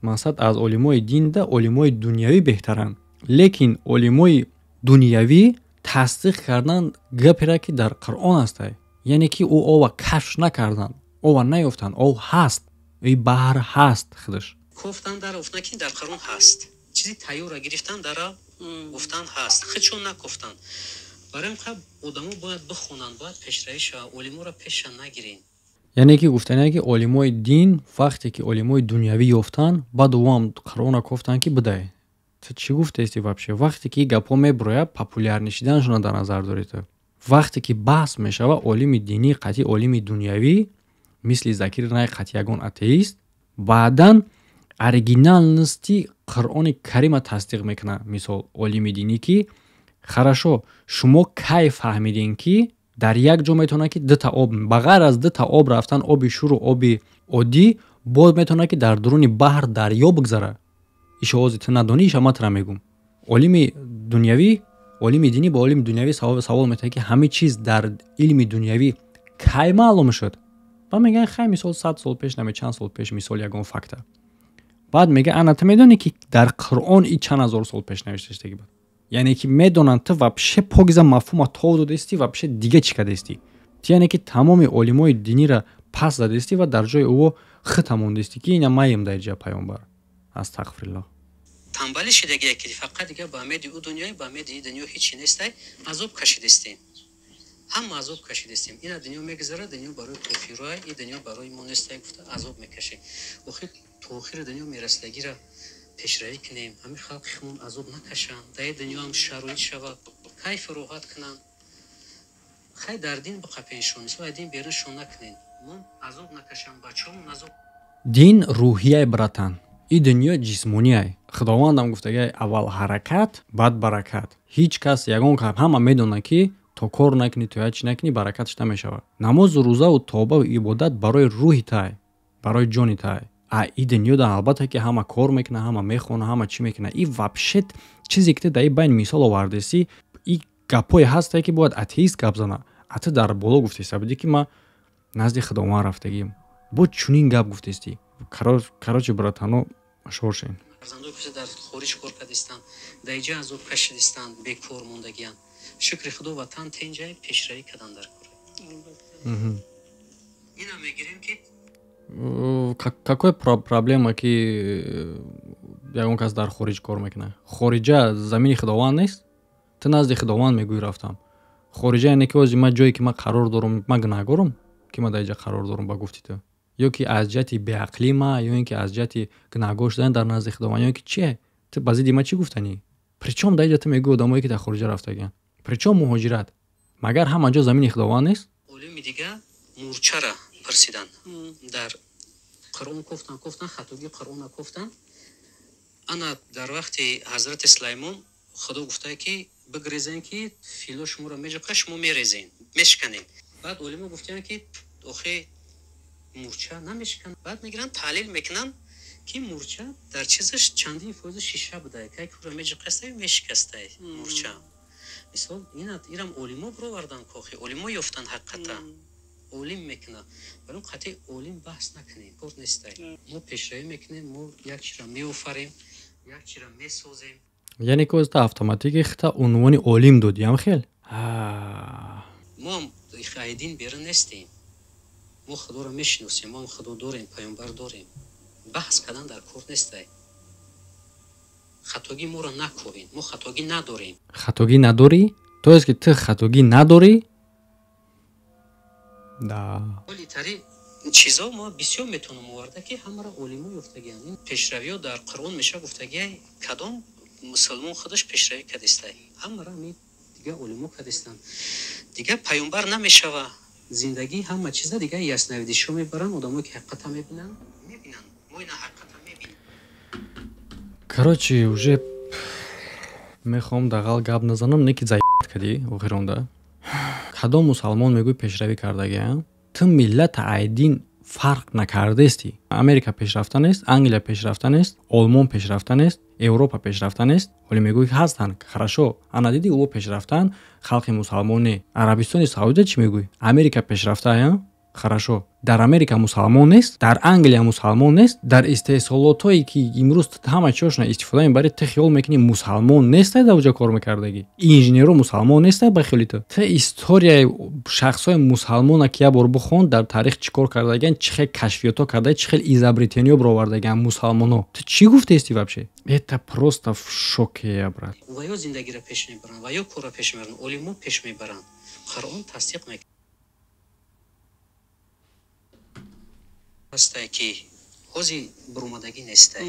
мақсад аз олимои динда олимои дунявӣ беҳтаранд, лекин олимои дунявӣ тасдиқ кардан гаперо, ки дар Қуръон ҳастай. Яъне ки ӯ ова кашф накарданд, ова наёфтанд, ов ҳаст, и баҳр ҳаст худаш. Кофтан дар гуфтан, ки дар Қуръон ҳаст. Чизи тайёрра гирифтан, дара гуфтан ҳаст, худшон накофтанд. Барои ин одамо бояд бихонанд, бояд пешравӣ шавад, олиморо пеша нагирен. Яъне ки гуфтане, ки олимои дин вақте ки олимои дунявӣ ёфтанд, баъд ӯам Қуръонро кофтанд, ки бидай. Ту чӣ гуфтаисти вообще? Вақте ки гапҳо мебурояд, популярный шиданашонро дар назар доред. Вақте ки баҳс мешава олими динӣ қатъи олими дунявӣ, мисли Закир Найк қатъи ягон атеист, баъдан оригинальности Қуръони Карима тасдиқ мекунад. Мисол, олими динӣ ки хорошо, шумо кай фаҳмидем, ки дар як ҷо метавонад, ки дута об, ба ғайр аз дута об рафтан, оби шуру оби оддӣ, боз метавонад, ки дар дуруни баҳр дарё бигзарад? Иша ози ту надонӣ, иша ман тура мегӯм. Олими дунявӣ, олими динӣ ба олими дунявӣ савол метаҳад, ки ҳамин чиз дар илми дунявӣ кай маълум шуд? Ба мегӯянд, хай, мисол, 100 сол пеш, наме чанд сол пеш, мисол, ягон факта. Баъд мега, ана, ту медонӣ, ки дар Қуръон и чанд ҳазор сол пеш навишта шудагӣ буд? Яъне ки медонанд, ту вообще покиза мафҳума тов додастӣ, вообще дига чӣ кардастӣ ту. Яъне ки тамоми олимои динира пас задастӣ ва дар ҷои ӯ хита мондастӣ, ки ина маем дар ҷа паёмбар, астағфируллоҳ. Танбалӣ шидагие, ки фақат дига ба умеди ӯ дунёи, ба умеди и дунё ҳечи нестай. Азоб кашидастем, ҳама азоб кашидастем. Ина дунё мегузарад, дунё барои кофирое, и дунё барои мо нестай гуфта азоб мекашем. Охир то охири дунё мерасидагиро пешравӣ кунем, ҳамин халқи худмон азоб накашанд, дар и дунё ҳам шароит шавад, кайфу роҳат кунанд. Хай, дар дин биқапеншон, мисол, аз дин беруншон накунен, мо азоб накашанд, бачаҳомон азоб. Дин рӯҳияй, братан, и дунё ҷисмонияй. Худовандам гуфтагай: аввал ҳаракат, баъд баракат. Ҳеҷ кас, ягон кас, ҳама медонад, ки то кор накунӣ, то як чӣ накунӣ, баракатш намешавад. Намозу рӯзаву тобаву ибодат барои рӯҳи тай, барои ҷони тай. А и дунёда албатта ки ҳама кор мекунад, ҳама мехонад, ҳама чӣ мекунад. И вообще чизе ки ту дар и байн мисол овардесӣ, и гапҳое ҳастае, ки бояд атеист гап зана. А ту дар боло гуфтеста будӣ, ки ман назди Худованд рафтагиам, бо чунин гап гуфтестӣ. Короче, братано, шоршен. Фарзандои касе дар хориҷ кор кардистанд, дар иҷа азоб кашидистанд, бекор мондагиянд. Шукри Худо, ватан тенҷай, пешравӣ кардан дар кор. Ина мегирем, ки Какой проблема, ки ягон кас дар хориҷ кор мекунад? Хориҷа замини Худованд нест? Ту назди Худованд мегӯӣ, рафтам хориҷа. Яъне ки ози ман ҷое ки ман қарор дорам, ман гунаҳгорам, ки ман дар иҷа қарор дорам, ба гуфти ту? Ё ки аз ҷиҳати беақлӣ ма, ё ин ки аз ҷиҳати гунаҳгор шудан дар назди Худованд, ё ки чие? Ту ба зидди ман чӣ гуфтанӣ? Причём дар иҷа ту мегӯӣ одамое, ки дар хориҷа рафтагианд? Причём муҳоҷират? Магар ҳама ҷо замини Худованд нест? Олими дига мурчара пурсиданд. Дар Қуръон кофтан, кофтан, хатогии Қуръона кофтан. Ана дар вақти ҳазрати Сулаймон Худо гуфтае, ки бигрезен, ки фило шуморо меҷиқа, шумо мерезен, мешиканем. Баъд олимо гуфтиянд, ки охе, мурча намешикан. Баъд мегиранд, таҳлил мекунанд, ки мурча дар чизаш чандин фоизи шиша будае, кай кура меҷиқастай, мешикастай мурча. Мисол, инам олимо бировардан, кохи олимо ёфтанд ҳақиқата. Олим мекунад. Барои қатъи олим баҳс накунем, кор нестай. Мо пешравӣ мекунем, мо як чиро меофарем, як чиро месозем. Яъне ки озта автоматики хита унвони олим додиам хел. Мо ҳам айдин берун нестем, мо Худоро мешиносем, мо ҳам Худо дорем, паёмбар дорем. Баҳс кардан дар кор нестай. Хатогӣ моро накунед, мо хатогӣ надорем. Хатогӣ надорӣ? То есть ки ту хатогӣ надорӣ? Да. Тари чизо мо бисёр метавонам оварда, ки ҳамаро олимо ёфтагианд. Ин пешравиҳо дар Қуръон меша гуфтагиай, кадом мусулмон худаш пешравӣ кардистай? Ҳамаро ами дига олимо кардистанд. Дига паёмбар намешава. Зиндагӣ ҳама чиза дига ясновидишҳо мебаранд, одамое ки ҳақиқата мебинанд, мебинанд. Мо ина ҳақиқата мебинем. Короче, уже мехоҳам дағал гап назанам, не ки заебать кардӣ охиронда. Кадом мусалмон мегӯй пешравӣ кардагия? Ту миллата айдин фарқ накардести. Америка пешрафта нест, Англия пешрафта нест, Олмон пешрафта нест, Европа пешрафта нест. Ҳоле мегӯй ҳастанд, хорошо, ана диди, ӯ пешрафтаанд, халқи мусалмон не. Арабистони Саудия чӣ мегӯй? Америка пешрафтая, хорошо, дар Америка мусалмон нест, дар Англия мусалмон нест, дар истеҳсолотое ки имрӯз ҳама чиҳошона истифода мебарӣ, ту хиёл мекунӣ мусалмон нестай дар оҷа кор мекардагӣ? Инженеро мусалмон нестай ба хиёли ту? Ту историяи шахсҳои мусалмона ки як бор бихон, дар таърих чӣ кор кардагиан, чӣ хел кашфиётҳо карда, чӣ хел изобретениё баровардагиан мусалмоно. Ту чӣ гуфтаисти вообще? Это просто в шоке я, брат. Ва ё зиндагиро пеш мебаранд, ва ё корро пеш мебаранд, олимо пеш мебаранд. Қуръон тасдиқ мекунад. Ҳастае ки ҳози бурумадагӣ нестай.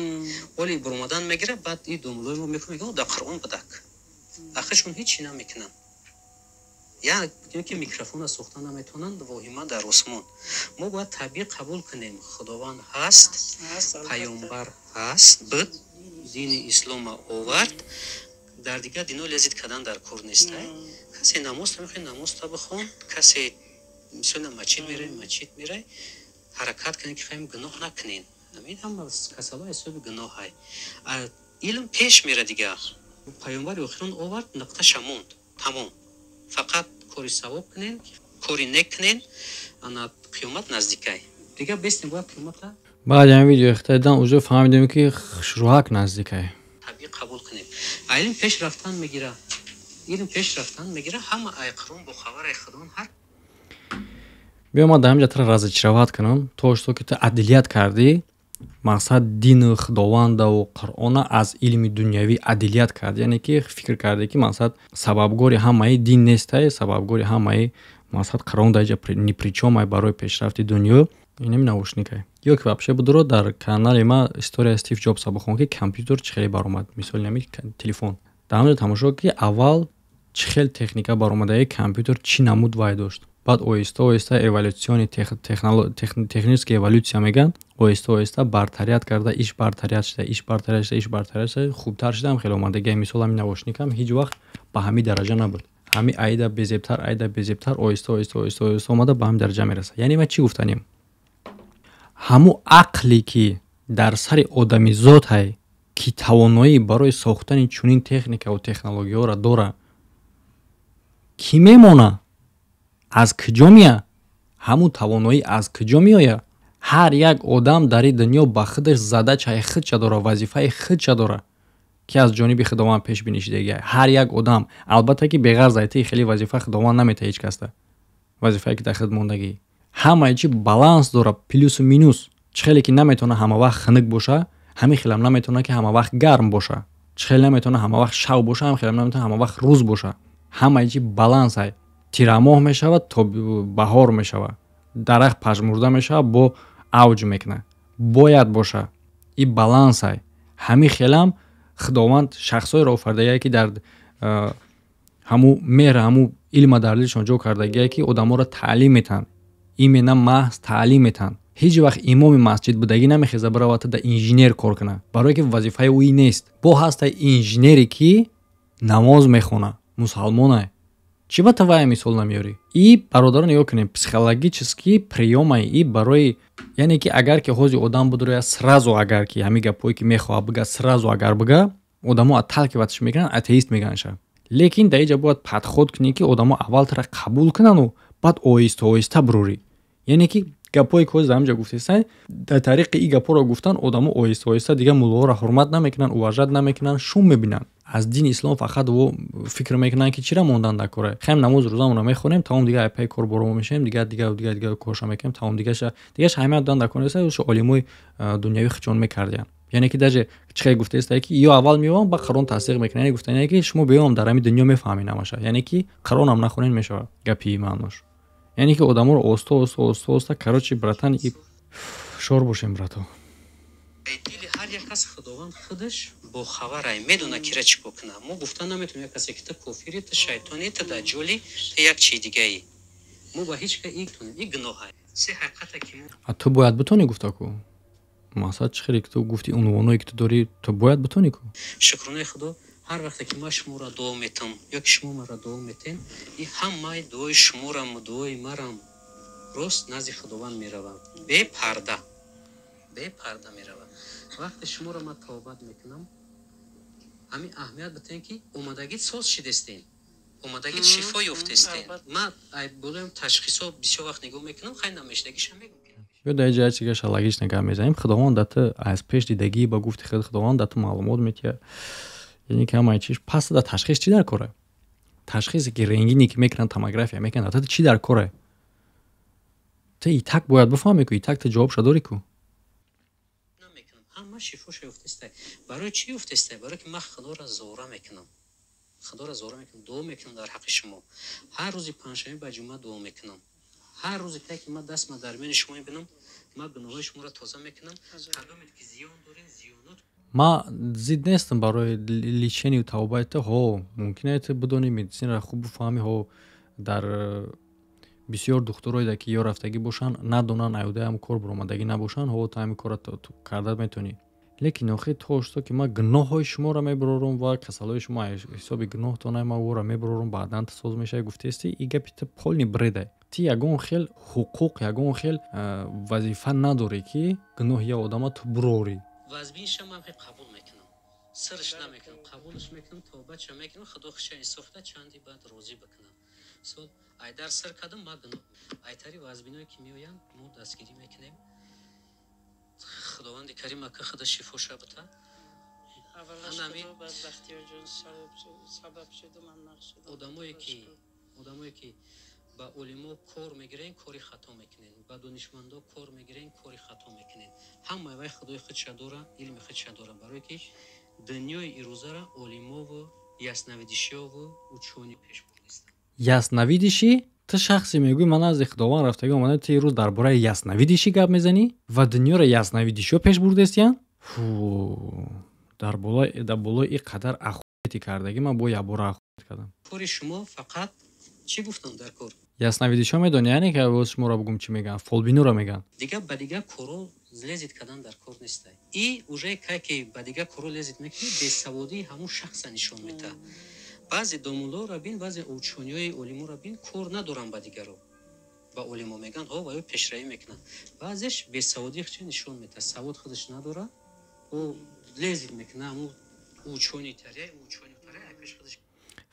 Оли бурумадан мегирад, баъд и домлои мо мекунад, мегӯяд, дар Қуръон будак. Ахиршон ҳеҷ чӣ намекунанд. Як ки микрофона сохта наметавонанд, воҳима дар осмон. Мо бояд табиӣ қабул кунем. Худованд ҳаст, паёмбар ҳаст, буд, дини ислома овард. Дар дигар дино лезит кардан дар кор нестай. Касе намоз мехоҳад, намозта бихон, касе мисол мачид мерай, мачид мерай. Ҳаракат кунем ки хаем гуноҳ накунем. Ҳамин ҳама касало ҳисоби гуноҳай. Илм пеш мера дига. Паёмбари охирон овард, нуқташа монд. Тамом. Фақат кори савоб кунем, кори нек кунем, ана қиёмат наздикай. Дига бестем бояд қиёмата. Баъди ҳамин видео ихтидан уже фаҳмидем ки хушрӯҳак наздикай. Табиӣ қабул кунем. Илм пеш рафтан мегира. Илм пеш рафтан мегира, ҳама ай Қуръон бо хабар ай Худованд ҳар. Биё ман дар ҳамин ҷа тра разочаровать кунам, то что ки ту адлият кардӣ, мақсад дину Худовандаву Қуръона аз илми дунявӣ адлият кардӣ, яъне ки фикр кардӣ ки мақсад сабабгори ҳамаи дин нестай, сабабгори ҳамаи мақсад Қуръон дар ҷа ни при чём ай барои пешрафти дунё. Инами наушникай. Ё ки вообще будуро дар канали ма история Стив Ҷобса бихон, ки компютер чӣ хеле баромад, мисоли нами телефон. Дар ҳамин ҷо тамошо ки аввал чӣ хел техника баромадаи компютер чӣ намуд вай дошт. Баъд оҳиста оҳиста эволюциони техническая эволюция мегӯянд, оҳиста оҳиста бартарият карда, иш бартарият шуда, иш бартарият шуда, иш бартарият шуда, хубтар шуда, ҳам хеле омадагия. Мисол ҳамин наушникам ҳеҷ вақт ба ҳамин дараҷа набуд. Ҳамин айда безебтар, айда безебтар, оҳиста оҳиста оҳиста оҳиста омада ба ҳамин дараҷа мерасад. Яъне ман чӣ гуфтанем? Ҳамун ақле ки дар сари одамизод ҳай, ки тавоноӣ барои сохтани чунин техникаву технологияҳоро дора, кӣ мемона? Аз куҷо мея? Ҳамун тавоноӣ аз куҷо меояд? Ҳар як одам дар ин дунё ба худаш задачаи худша дора, вазифаи худша дора, ки аз ҷониби Худованд пешбинӣ шудагия. Ҳар як одам, албатта ки беғарз айти хеле вазифа Худованд наметаҳад ҳеҷ касда. Вазифае ки дар худ мондагӣ. Ҳамаи чи баланс дора, плюсу минус. Чӣ хеле ки наметавона ҳама вақт хунук боша, ҳамин хелам наметавона ки ҳама вақт гарм боша. Чӣ хеле наметавона ҳама вақт шав боша, ҳамин хелам наметавона ҳама вақт рӯз боша. Ҳамаи чи баланс ай. Тирамоҳ мешавад, то баҳор мешавад. Дарахт пажмурда мешавад, бо авҷ мекунад. Бояд боша. И баланс ай. Ҳамин хелам Худованд шахсҳоеро офаридагие ки дар ҳамун меҳр, ҳамун илма дар дилшон ҷо кардагие ки одаморо таълим метаҳанд. Именно маҳз таълим метаҳанд. Ҳеҷ вақт имоми масҷид будагӣ намехеза биравад да инженер кор кунад, барое ки вазифаи ӯ ин нест. Бо ҳастай инженере ки намоз мехонад, мусалмонай. Чӣ ба тавая мисол намеёрӣ? И бародарон нигоҳ кунем, психологически приёмай и барои, яъне ки агар ки ҳози одам будроя сразу, агар ки ҳамин гапҳое ки мехоҳад бига, сразу агар бига, одамо отталкиваться мекунанд, атеист меганша. Лекин дар инҷа бояд подход кунӣ ки одамо аввал тара қабул кунану баъд оҳиста оҳиста бурорӣ. Яъне ки гапҳое ки ҳозир дар ҳаминҷа гуфтесай, дар тариқи ин гапҳоро гуфтан одамо оҳиста оҳиста дигар муллоҳоро ҳурмат намекунанд, уважать намекунанд, шум мебинанд. Аз дини ислом фақат во фикр мекунанд ки чира мондан дар кора. Хем намоз рӯзамонро мехонем, тамом дигар айпаи кор боро мешавем, дигар дигар дигар дигар корша мекунем, тамом дигарша дигарша ҳамаят дан дар кор нест, ӯша олимои дунявӣ хичон мекардиянд. Яъне ки даже чӣ гуфтаест, ки ё аввал меёвам, ба Қуръон тасдиқ мекунам. Яъне гуфтане ки шумо биём, дар ҳамин дунё мефаҳмед ҳамаша. Яъне ки Қуръонам нахонед, мешавад гапи маънош. Яъне ки одаморо оста оста оста оста, короче, братан, и шор бошем, брато. Дили ҳар як кас Худованд худаш бохабарай, медона, кира чӣ кор кунад. Мо гуфта наметавонем як касе ки ту кофири, ту шайтонӣ, ту даҷҷолӣ, ту як чизи дигаӣ. Мо ба ҳеҷ ка и гуноҳай се ҳақиқата ки мо А ту бояд битонӣ гуфта ку. Мақсад, чӣ хеле ки ту гуфти, унвоное ки ту дорӣ, ту бояд битонӣ ку. Шукронаи Худо, ҳар вақте ки ман шуморо дуо метам ё ки шумо маро дуо метем, и ҳамаи дуои шумораму дуои марам рост назди Худованд меравад, бепарда, бепарда меравад. Вақте шуморо ман тавбат мекунам, ҳамин аҳамият битен, ки омадагит соз шидестен, омадагит шифо ёфтестен. Ман болоям ташхисо бисёр вақт нигоҳ мекунам, хай, намешидагиша мегӯм. Ё дар ҷа чигаша логично гап мезанем. Худованд да ту аз пеш дидагӣ, ба гуфти худ, Худованд да ту маълумот метиҳад. Яъне ки ҳамаи чиш пас да ташхис чӣ дар кора? Ташхисе ки рентгене ки мекунанд, томография мекунанд, да ту чӣ дар кора? Ту и так бояд бифаҳме ку, и так ту ҷавобша дорӣ ку. Намекунам, ҳама шифоша ёфтестай. Барои чӣ ёфтестай? Барое ки ман Худоро зора мекунам, Худоро зора мекунам, дуо мекунам дар ҳаққи шумо. Ҳар рӯзи панҷшанбе ба ҷумъа дуо мекунам. Ҳар рӯзе ке ки ман дастма дар миёни шумо мебинам, ман гуноҳҳои шуморо тоза мекунам. Кадомед ки зиён дорем, зиёнот. Ман зид нестам барои лечению тавбаи ту. Ҳо, мумкин е ту бидонӣ, медицинара хуб бифаҳмӣ. Ҳо, дар бисёр духтуроеда ки ё рафтагӣ бошанд, надонанд, аюдаам кор баромадагӣ набошанд. Ҳо, ту ҳамин корро карда метавонӣ, лекин охир то что ки ман гуноҳҳои шуморо мебарорам ва касалҳои шумо ҳисоби гуноҳтон, ман ӯро мебарорам, баъдан ту соз мешавӣ, гуфтаисти, и гапи ту полный бред ай. Ти ягон хел ҳуқуқ, ягон хел вазифа надорӣ, ки гуноҳи як одама ту бурорӣ. Вазбинша ман қабул мекунам, сирш намекунам, қабулш мекунам, тавбатша мекунам. Худо хиша инсоф да, чанди баъд розӣ бикунам. Мисол, айдар сир кардам ма гуноҳ, айтари вазбиное ки меоянд, мо дастгирӣ мекунем. Худованди карим ака худа шифоша бита. Одамое ки ба олимо кор мегирен, кори хато мекунен, ба донишмандо кор мегирен, кори хато мекунен. Ҳамаи вай худои худша дора, илми худша дора, барое ки дунёи ирӯзара олимову ясновидящиёву учёный пеш бурдистанд. Ясновидящий? Ту шахсе мегӯӣ, ман назди Худованд рафтагӣ омада, ту ирӯз дар бораи ясновидящий гап мезанӣ ва дунёро ясновидящиҳо пеш бурдестиян. Фу, дар болои ин қадар ахуети кардагӣ ман бо якбора ахует кардам. Кори шумо фақат чӣ гуфтам дар кор? Ясновидящиҳо медонӣ, яъне ки боз шуморо бугум, чӣ мегӯянд? Фолбинуро мегӯянд. Дига ба дигар коро лезить кардан дар кор нестай. И уже кай ки ба дигар коро лезить мекунӣ, бесаводии ҳамун шахса нишон медиҳад. Баъзе домуллоро бин, баъзе учёный ҳои олиморо бин, кор надоранд ба дигаро, ба олимо мегӯянд, ҳо, ва ё пешравӣ мекунанд. Баъзеш бесаводии худша нишон медиҳад, савод худаш надорад, ӯ лезить мекунад, ҳамун учёный тария, учёный тария пеш худаш.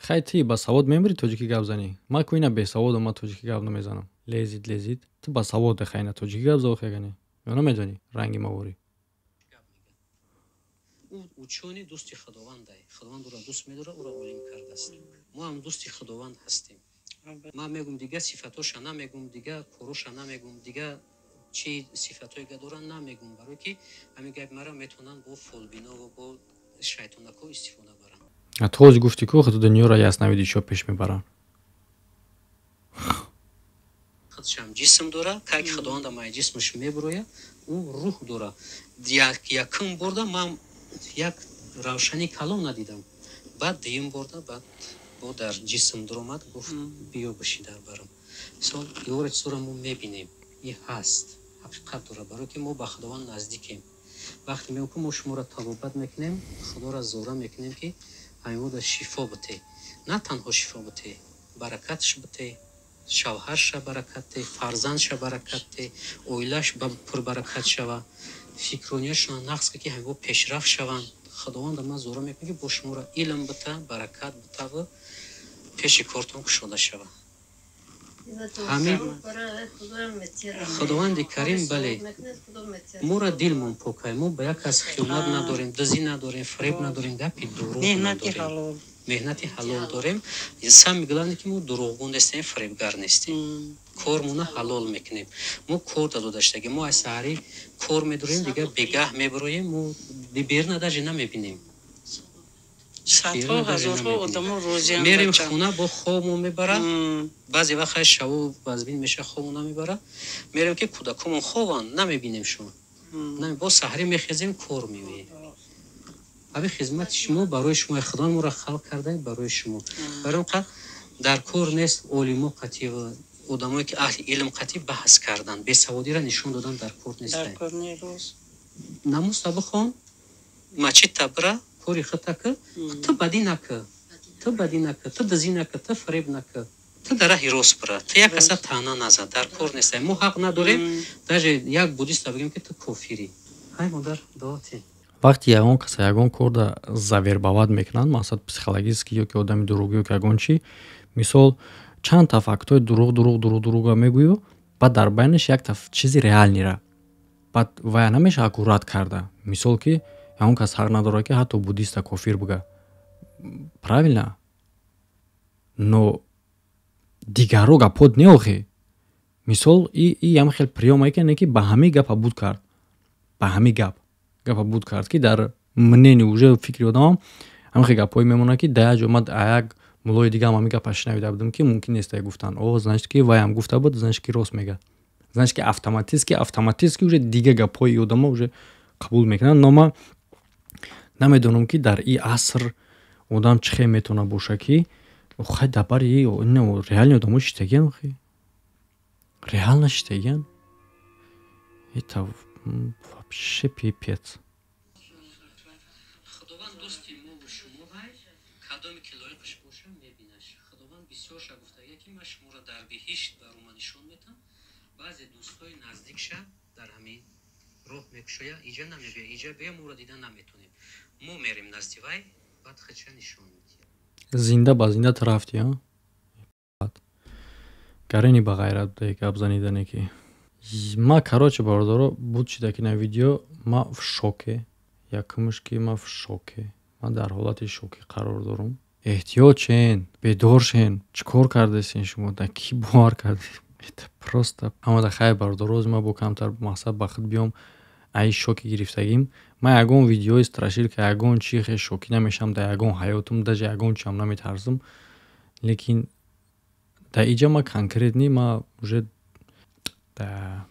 Хай, ти ба савод мемирӣ, тоҷикӣ гап занӣ. Ман ку ина бесаводам, ман тоҷикӣ гап намезанам. Лезить, лезить, ту ба савод, хай, ина тоҷикӣ гап зо, хегани ё намедонӣ ранги маворӣ. Ӯ учёный дӯсти Худовандай, Худованд ӯро дӯст медорад, ӯро олим кардааст. Мо ҳам дӯсти Худованд ҳастем. Ман мегӯм, дигар сифатоша намегӯм, дигар короша намегӯм, дигар чӣ сифатҳое га доранд намегӯм, барое ки ҳамин гапи мара метавонанд бо фолбинову бо шайтонако истифода баранд. А ту ҳозир гуфтӣ ку, худ дунёро ясновидящиҳо пеш мебаранд. Худшам ҷисм дора, кай ки Худованда май ҷисмаш мебурояд, ӯ рӯҳ дора. Якум борда ман як равшани калом надидам, баъд дуюм борда баъд бо дар ҷисм дуромад, гуфт: «Биё, биши дар барам». Мисол, ёра чизоро мо мебинем, и ҳаст, ҳақиқат дорад, барое ки мо ба Худованд наздикем. Вақте мегӯм, ки мо шуморо табобат мекунем, Худоро зора мекунем, ки ҳамимода шифо бите, на танҳо шифо бите, баракатш бите, шавҳарша баракат те, фарзандша баракат те, оилаш пурбаракат шава, фикронияшона нақс ки ҳамиво пешрафт шаванд. Худованда ман зора мекунем, ки бо шуморо илм бита, баракат битаву пеши кортон кушода шава. Ҳамин Худованди карим, бале, моро дилмон покай, мо ба як кас хиёнат надорем, дузӣ надорем, фиреб надорем, гапи дурӯғ надорем, меҳнати ҳалол дорем. Самое главное, ки мо дурӯғгӯ нестем, фиребгар нестем. Кормона ҳалол мекунем. Мо кор дадаштагӣ, мо аз саҳарӣ кор медурем, дигар бегаҳ мебироем, мо берна даже намебинем. Садҳо, ҳазорҳо одамо розианд. Мерем хона, бо хобмо мебарад. Баъзе вақт шаву вазбин меша, хобмо намебарад. Мерем, ки кӯдакомон хобанд, намебинем шумо. Бо саҳарӣ мехезем, кор меоем. Ҳамин хизмати шумо, барои шумо Худо моро халқ карда, барои шумо. Барои он дар кор нест олимо қатӣ, одамое ки аҳли илм қатӣ баҳс кардан, бесаводиро нишон додан дар кор нест. Намозта бихон, мачидта бира, кори худта кӣ, ту бадӣ накӣ, ту бадӣ накӣ, ту дизӣ накӣ, ту фиреб накӣ, ту дар раҳи рост бира, ту як каса таъна назад. Дар кор нест. Мо ҳақ надорем даже як буддиста бигем, ки ту кофирӣ. Ҳай, модар, дуоти. Вақти ягон каса ягон корда завербовать мекунанд, мақсад, психологически ё ки одами дурӯғ ё ки ягон чӣ, мисол, чандта фактҳои дурӯғ, дурӯғ, дурӯғ, дурӯға мегӯю, баъд дар байнаш якта чизи реальный ра баъд вая намешавад ку рад карда. Мисол, ки ягон кас ҳақ надорад, ки ҳатто буддиста кофир буга, правильно? Но дигарро гапот не охи. Мисол, и ям хел приём е ки ба ҳамин гапа буд кард, ба ҳамин гап гапа буд кард, ки дар мнени уже фикри одамам ҳамин хел гапҳое мемонад, ки дар як ҷо ман як муллои дигаам ҳамин гапа шунавида будам, ки мумкин нест гуфтан. О, значит, ки ваям гуфта буд, значит, ки рост мега, значит, ки автоматически уже дига гапҳои одамо уже қабул мекунанд. Но ман намедонам, ки дар и аср одам чӣ хел метавона боша, ки хай дар бари реально одамо шиштагиан, охи, реально шиштагиан. Это вообще пипец. Худованд дӯсти мову шумо ҳай, кадоме ки лоиқаш боша, мебинаш. Худованд бисёрша гуфтагия, ки ман шуморо дар биҳишт барома нишон метам. Баъзе дӯстҳои наздикша дар ҳамин роҳ мекушоя. Иҷа намебия, иҷа бия, моро дида наметонем. Мо мерем назди вай, баъд хача нишон медиҳем. Зинда ба зинда ту рафти, а гарени ба ғайрат будае гап занидане, ки ма, короче, бародаро, буд шида, ки на видео ма в шоке. Якумш, ки ма в шоке, ман дар ҳолати шокӣ қарор дорам. Эҳтиёт шен, бедор шен. Чӣ кор кардесен шумо? Да кӣ бовар кардед? Это просто ҳамада. Хайр, бародаро, ма бо камтар мақсад ба худ биём, ай шоки гирифтагим. Ман ягон видеои страшилка, ягон чи хел шокӣ намешавам дар ягон ҳаётум, даже ягон чиам наметарсам, лекин дар иҷа ма конкретно ма уже да.